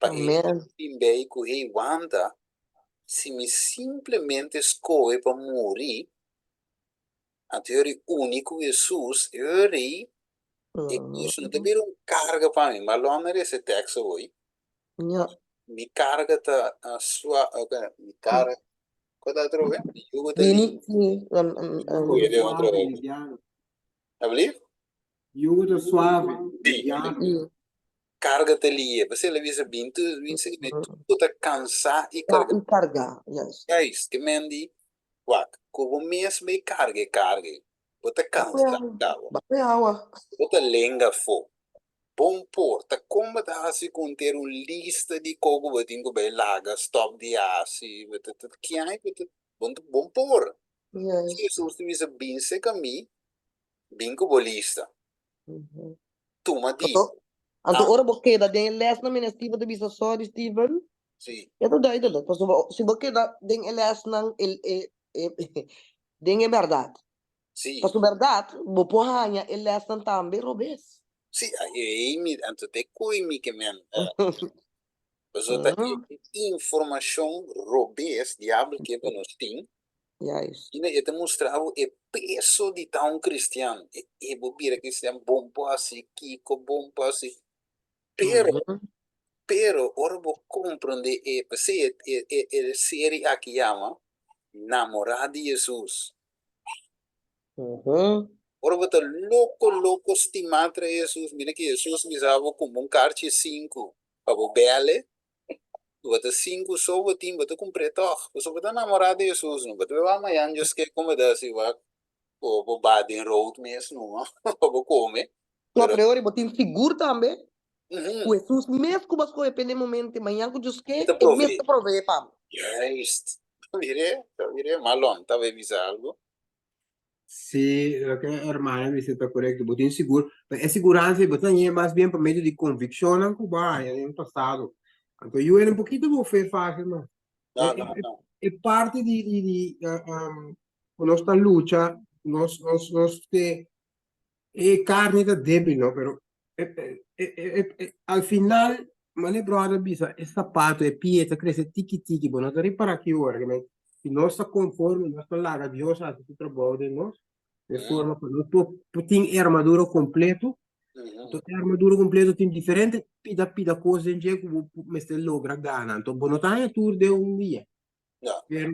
pa e tin bei ku hey wanta si mi simplemente skohe pa muri anto e ora uni ku Hesus e ora ei E kos no ta bira un karga pa mi, ma lo merece teksto hoy. Ja. Mi karga ta sua, mi karga, kua ta otro vez? Mi yugo ta Bini, li. sí, Oye, de otro Suave, vez. liviano. Alblief? Yugo ta suave, Sí. liviano. Karga ta liye. P'esei el a bisa, bin tu, bin sigui mi tur ta kansá i kargá. I kargá, yes. Juist, ke men di, wak, ku bo mes bay karga e karga ei. Bo ta kansa kaba. Bape awa. Bo ta lenga afó. Bon por, ta kon bo ta hasi ku henter un lista di ko ku bo tin ku bai laga, stòp di hasi, bo ta ta kiai bo ta bon bon por. Yes. Hesus ta bisa, Bin serka mi, bin ku bo lista. Tuma di. Anto, anto ora bo keda den e lèsnan, mene Steven ta bisa, Sorry Steven. Sí. E ta duidelijk, pasobra si bo keda den e lèsnan, e e e den e bèrdat. Sí. Pasobra bèrdat, bo por haña e lèsnan tambe robes. Sí, ei mi, anto te koe mi ke men. Pasobra ta e informashon robes diabel ke pa nos tin. Juist. Mira, e ta mustra bo e peso di ta un kristian. E, e bo bira kristian bon por hasi kiko, bon por hasi. Pero, pero ora bo komprondé e, p'esei e, e, e, e serie aki yama Namorá di Hesus. Ora bo ta loko, loko stimá tra Hesus, mira ki Hesus bisa bo kumpra un karchi sinku pa bo bèl'e, Bo ta sinku so bo tin, bo ta kumpr'é tòg. Pasobra bo ta namorá di Hesus no. Bo ta beba mañan Dios ke kon bo ta hasi wak bo bo ba den road mes numa pa bo kome. No, Pero pero ori bo tin sigur tambe ku Hesus mes ku bo a skohe p'e den momento mañan ku Dios ke, E ta e mes proveé. ta proveé pa bo. Juist. Ta mir'é, ta mir'é. Marlon ta bay bisa algu. Sí, loke e hermana bisa ta korekto. Bo tin sigur, pero e siguransa ei bo ta hañ'é mas bien pa medio di konvikshonnan ku bo a haña den pasado. Anto yu era un pokito bo fe fásil mas. No, E, no, e, no. e parti di, di, di ku nos ta lucha, nos, nos, nos te, E carni ta debil no, pero e, e, e, e, al final, mane brother bisa, e sapato, e pie ta crece tiki tiki, bo no ta ripara ki ora, ke men, si nos ta conforme, nos ta laga Dios haci su trabou den nos, de forma ku nos por, por tin e armadura completo, Anto e armadura completo tin diferente pida pida cos den dje ku bo mester logra gana. Anto bo no ta haña tur den un dia. No. Pero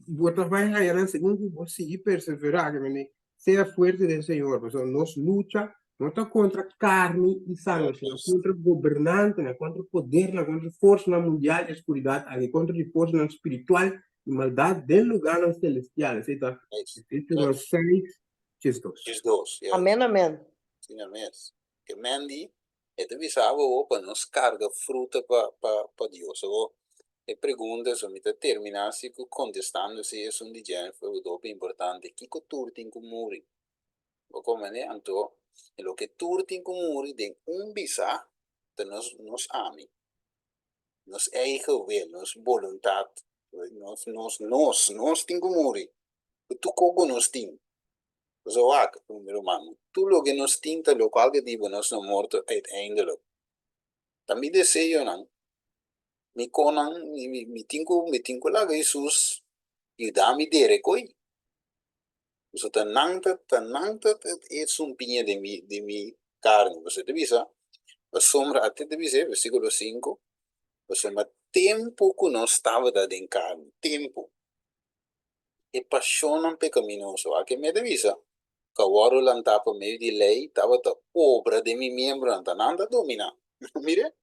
bo ta bai haña nan segun ku bo sigui perseverá, ke mende sea fuerte den Señor, pasobra nos lucha no ta kontra karni i sangre, sino kontra gobernantenan, kontra podernan, kontra forsanan mundial di e skuridat aki, kontra di forsanan spiritual di maldat den lugánan selestial. Esei ta Efesionan seis, 12. 12, ya. Amen, amen. Asina mes. Ke men di E ta bisa bo awor pa nos karga fruta pa pa pa Dios. Awor e pregunta so mi ta terminá si ku kontestando si esun di Jennifer ku ta hopi importante, kiko tur tin ku muri? Bo komprendé? Anto e loke tur tin ku muri den un bisa ta nos nos ami, nos eigen wil, nos boluntat, nos nos nos nos tin ku muri ku tur kos ku nos tin. Pasobra wak, mi ruman, tur loke nos tin ta lokual ke di bo nos na morto uiteindelijk. Ta mi deseonan, mi konan, mi tin ku, mi tin ku laga Hesus yuda mi dere koi. Pasobra ta nan ta, ta nan ta e sumpiña den mi, den mi karni. Pasobra e ta bisa, pasobra, ate ta bisa e versikulo sinku, pasobra tempu ku nos tabata den karni, tempu. E pasionnan pecaminoso aki mi ta bisa cu a wordo lantá pa medio di ley tabata obra den mi miembronan, ta nan ta dominá. Mire,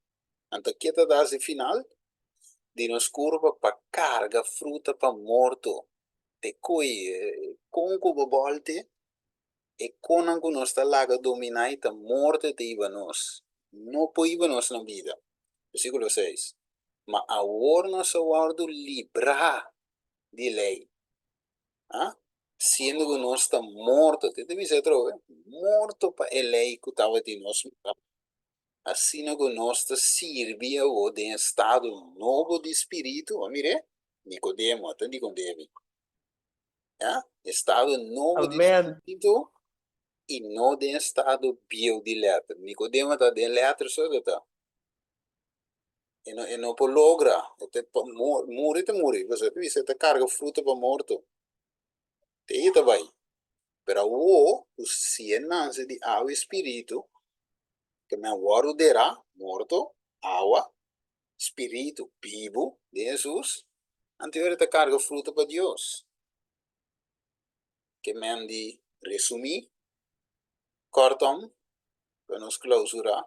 anto ke ta da si final di nos curpa pa carga fruta pa morto? Te coy con cu bo bolte e conan cu nos ta laga dominá y ta morto ta hiba nos, no por hiba nos na bida. Versiculo seis, Ma awor nos a wordo librá di lei, ah, siendo ku nos ta morto, te ta bisa atrobe, morto pa e lei ku tabatin nos mira, asina ku nos ta sirbi awor den estado nobo di spiritu, a mir'é, Nikodemo, a ta Nikodemi, ya, estado nobo di spiritu i no den estado bieu di letter, Nikodemo ta den letter so e ta. E no, e no por logra. E te pa muri te muri. Pasobra e ta bisa e ta karga fruta pa morto. Te ei ta bai. Pero awo ku si e nanse di awa i spiritu, ke men a wòrdu derá, morto, awa, spiritu, bibu den Hesus, anto e ora e ta karga fruta pa Dios. Ke men di resumí, kòrtom, pa nos klausurá.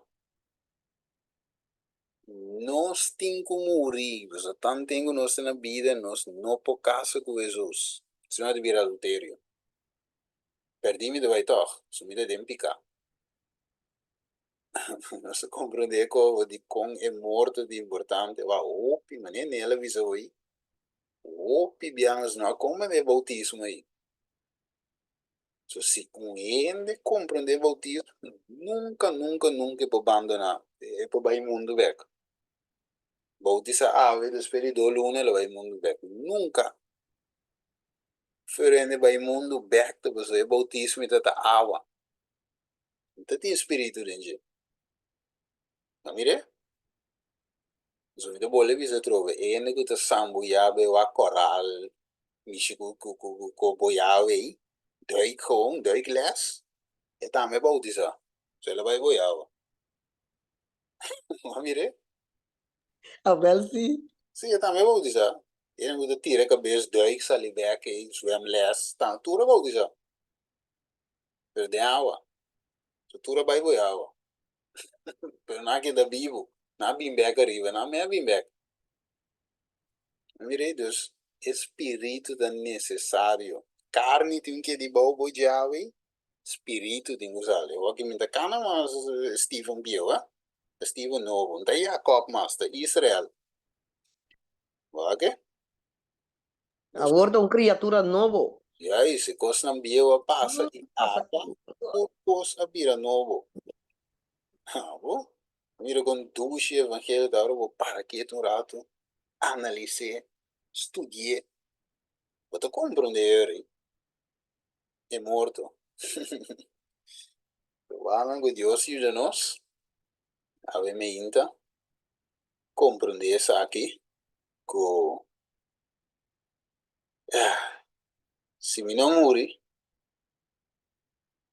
Nos tin ku muri, pasobra tanten ku nos ta na bida nos no por kasa ku Hesus, sino ta bira adulterio. Pèrdí mi ta bai tòg, pasobra mi ta den piká. Nos ta komprendé kobo dikon e morto ta importante. Wak, hopi, manera Nel a bisa hoy, hopi bia nos no a komprendé boutismo ei. So si un hende comprende bautismo, nunca, nunca, nunca e por bandona, e por bai mundo bek. Bautisa awe, despues di dos luna el a bai mundo bek. Nunca! For hende bai mundo bek ta pasobra e bautismo ta ta awa. No ta tin spiritu den dje. A mira? So mi ta bolbe bisa atrobe, e hende ku ta sambuya bai wak koral. Mishi ku ku ku ku boyao ei, duik gewoon, duik les, e tambe bautisá. So el a bai boyao. Bo a mir'é? Awel si. Si, e tambe bautisá. E ku ta tira kabes, duik, sali bek ei, zwemles, ta tur a bautisá. Pero den awa. So tur a bai boyao. Pero nan a keda bibu. Nan a bin bek ariba, nan me a bin bek. Mira, dus e spiritu ta necesario. Carni tin ke di bou bo djawe, spiritu tin ku sali. Awor ki mi ta kana mas Steven bieu, eh? Steven nobo. No ta Jacob mas, ta Israel. Wak? Awor ta un criatura nobo. Juist, e kosnan bieu a pasa i ata tur kos a bira nobo. Abo, mira kon dushi evangelio ta ora bo para ketu un ratu, analis'é, studi'é, bo ta komprondé eri e morto. Wak ku Dios yuda nos, awe meinta komprondé esaki ku si mi no muri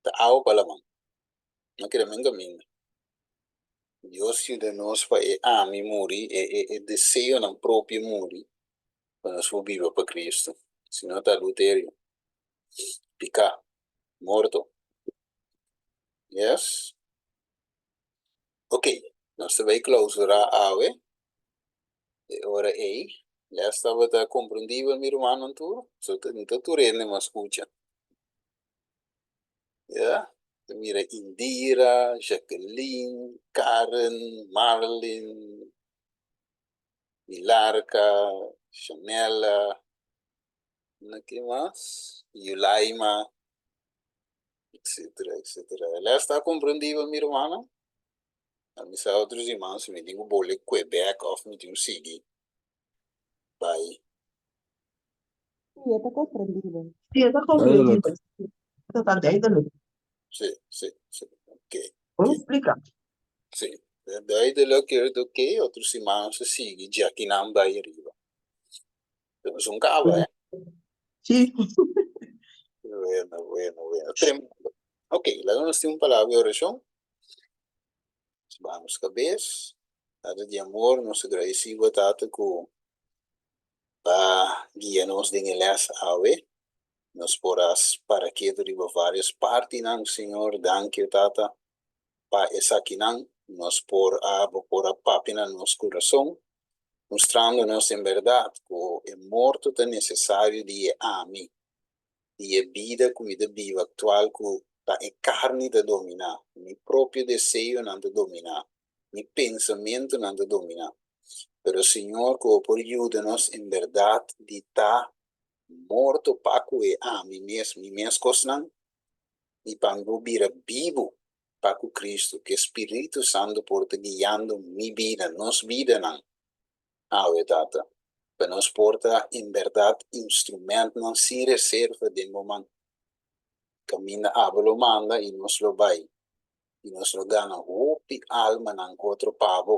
ta awa pa laman. No kere men kaminda. Dios yuda nos pa e ami muri, e e e deseonan propio muri, pa nos por biba pa Cristo. Si no ta adulterio, piká, morto. Yes? Ok, nos ta bai klausurá awe. E ora ei, les tabata komprendibel mi rumannan tur? So ta no ta tur hende mas skucha. Ya, ta mira Indira, Jacqueline, Karen, Marlin, Milarka, Shanella, na ke mas? Yulaima, etcetera, etcetera. Les ta komprendibel mi rumannan? A mi sa otro siman si mi tin ku bole Quebec of mi tin ku sigui bai. Sí, e ta komprendibel. Sí, e ta komprendibel. E ta duidelijk. Sí, sí, sí. Oké. Bon splika. Sí, duidelijk, kere ta oké. Otro siman nos ta sigui djakinan bai ariba. Nos un kaba, eh? Sí. Bueno, bueno, bueno. Tremendo. Oké, laga nos tin un palabra di orashon. Nos baha nos kabes. Tata di amor, nos ta gradisí bo, Tata, ku bo a guia nos den e lès awe. Nos por a para ketu riba vários partinan, Señor. Danki, Tata, pa esakinan. Nos por a, bo por a papia na nos kurason, mustrando nos en bèrdat ku e morto ta nesesario di e ami. di e bida ku mi ta biba aktual ku ta e karni ta dominá, mi propio deseonan ta dominá, mi pensamentunan ta dominá. Pero Señor ku bo por yuda nos en bèrdat di ta morto pa ku e ami mes, mi mes kosnan, i pa mi por bira bibu pa ku Kristu, ku e Spiritu Santu por ta guiando mi bida, nos bidanan. Awe, Tata, pa nos por ta en bèrdat instrumentnan sin reserva den bo man. Kaminda abo lo manda i nos lo bai, i nos lo gana hopi almanan otro pa bo,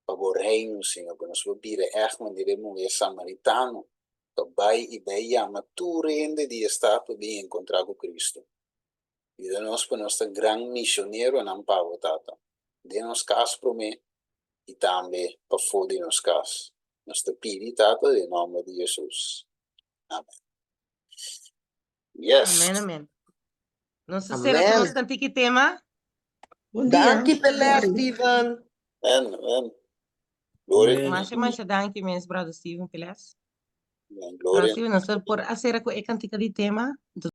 pa bo reino, Señor, pa nos por bira ègt manera e muhé samaritano ta bai i bai yama tur hende di e stat pa bin enkontrá ku Cristo. Yuda nos pa nos ta gran misioneronan pa bo, Tata, den nos kas promé i tambe pafó di nos kas. Nos ta pidi, Tata, den nòmber di Hesus. Amen. Yes. Amen, amen. Nos ta sera ku nos Amen. tantiki tema. Bon dia. Danki p'e les, Steven. Amen, amen. Gloria. Amen. Masha, masha danki mes, brother Steven, p'e les. Amen. Brother Gloria. Steven, nos ta por a sera ku e kantika di tema.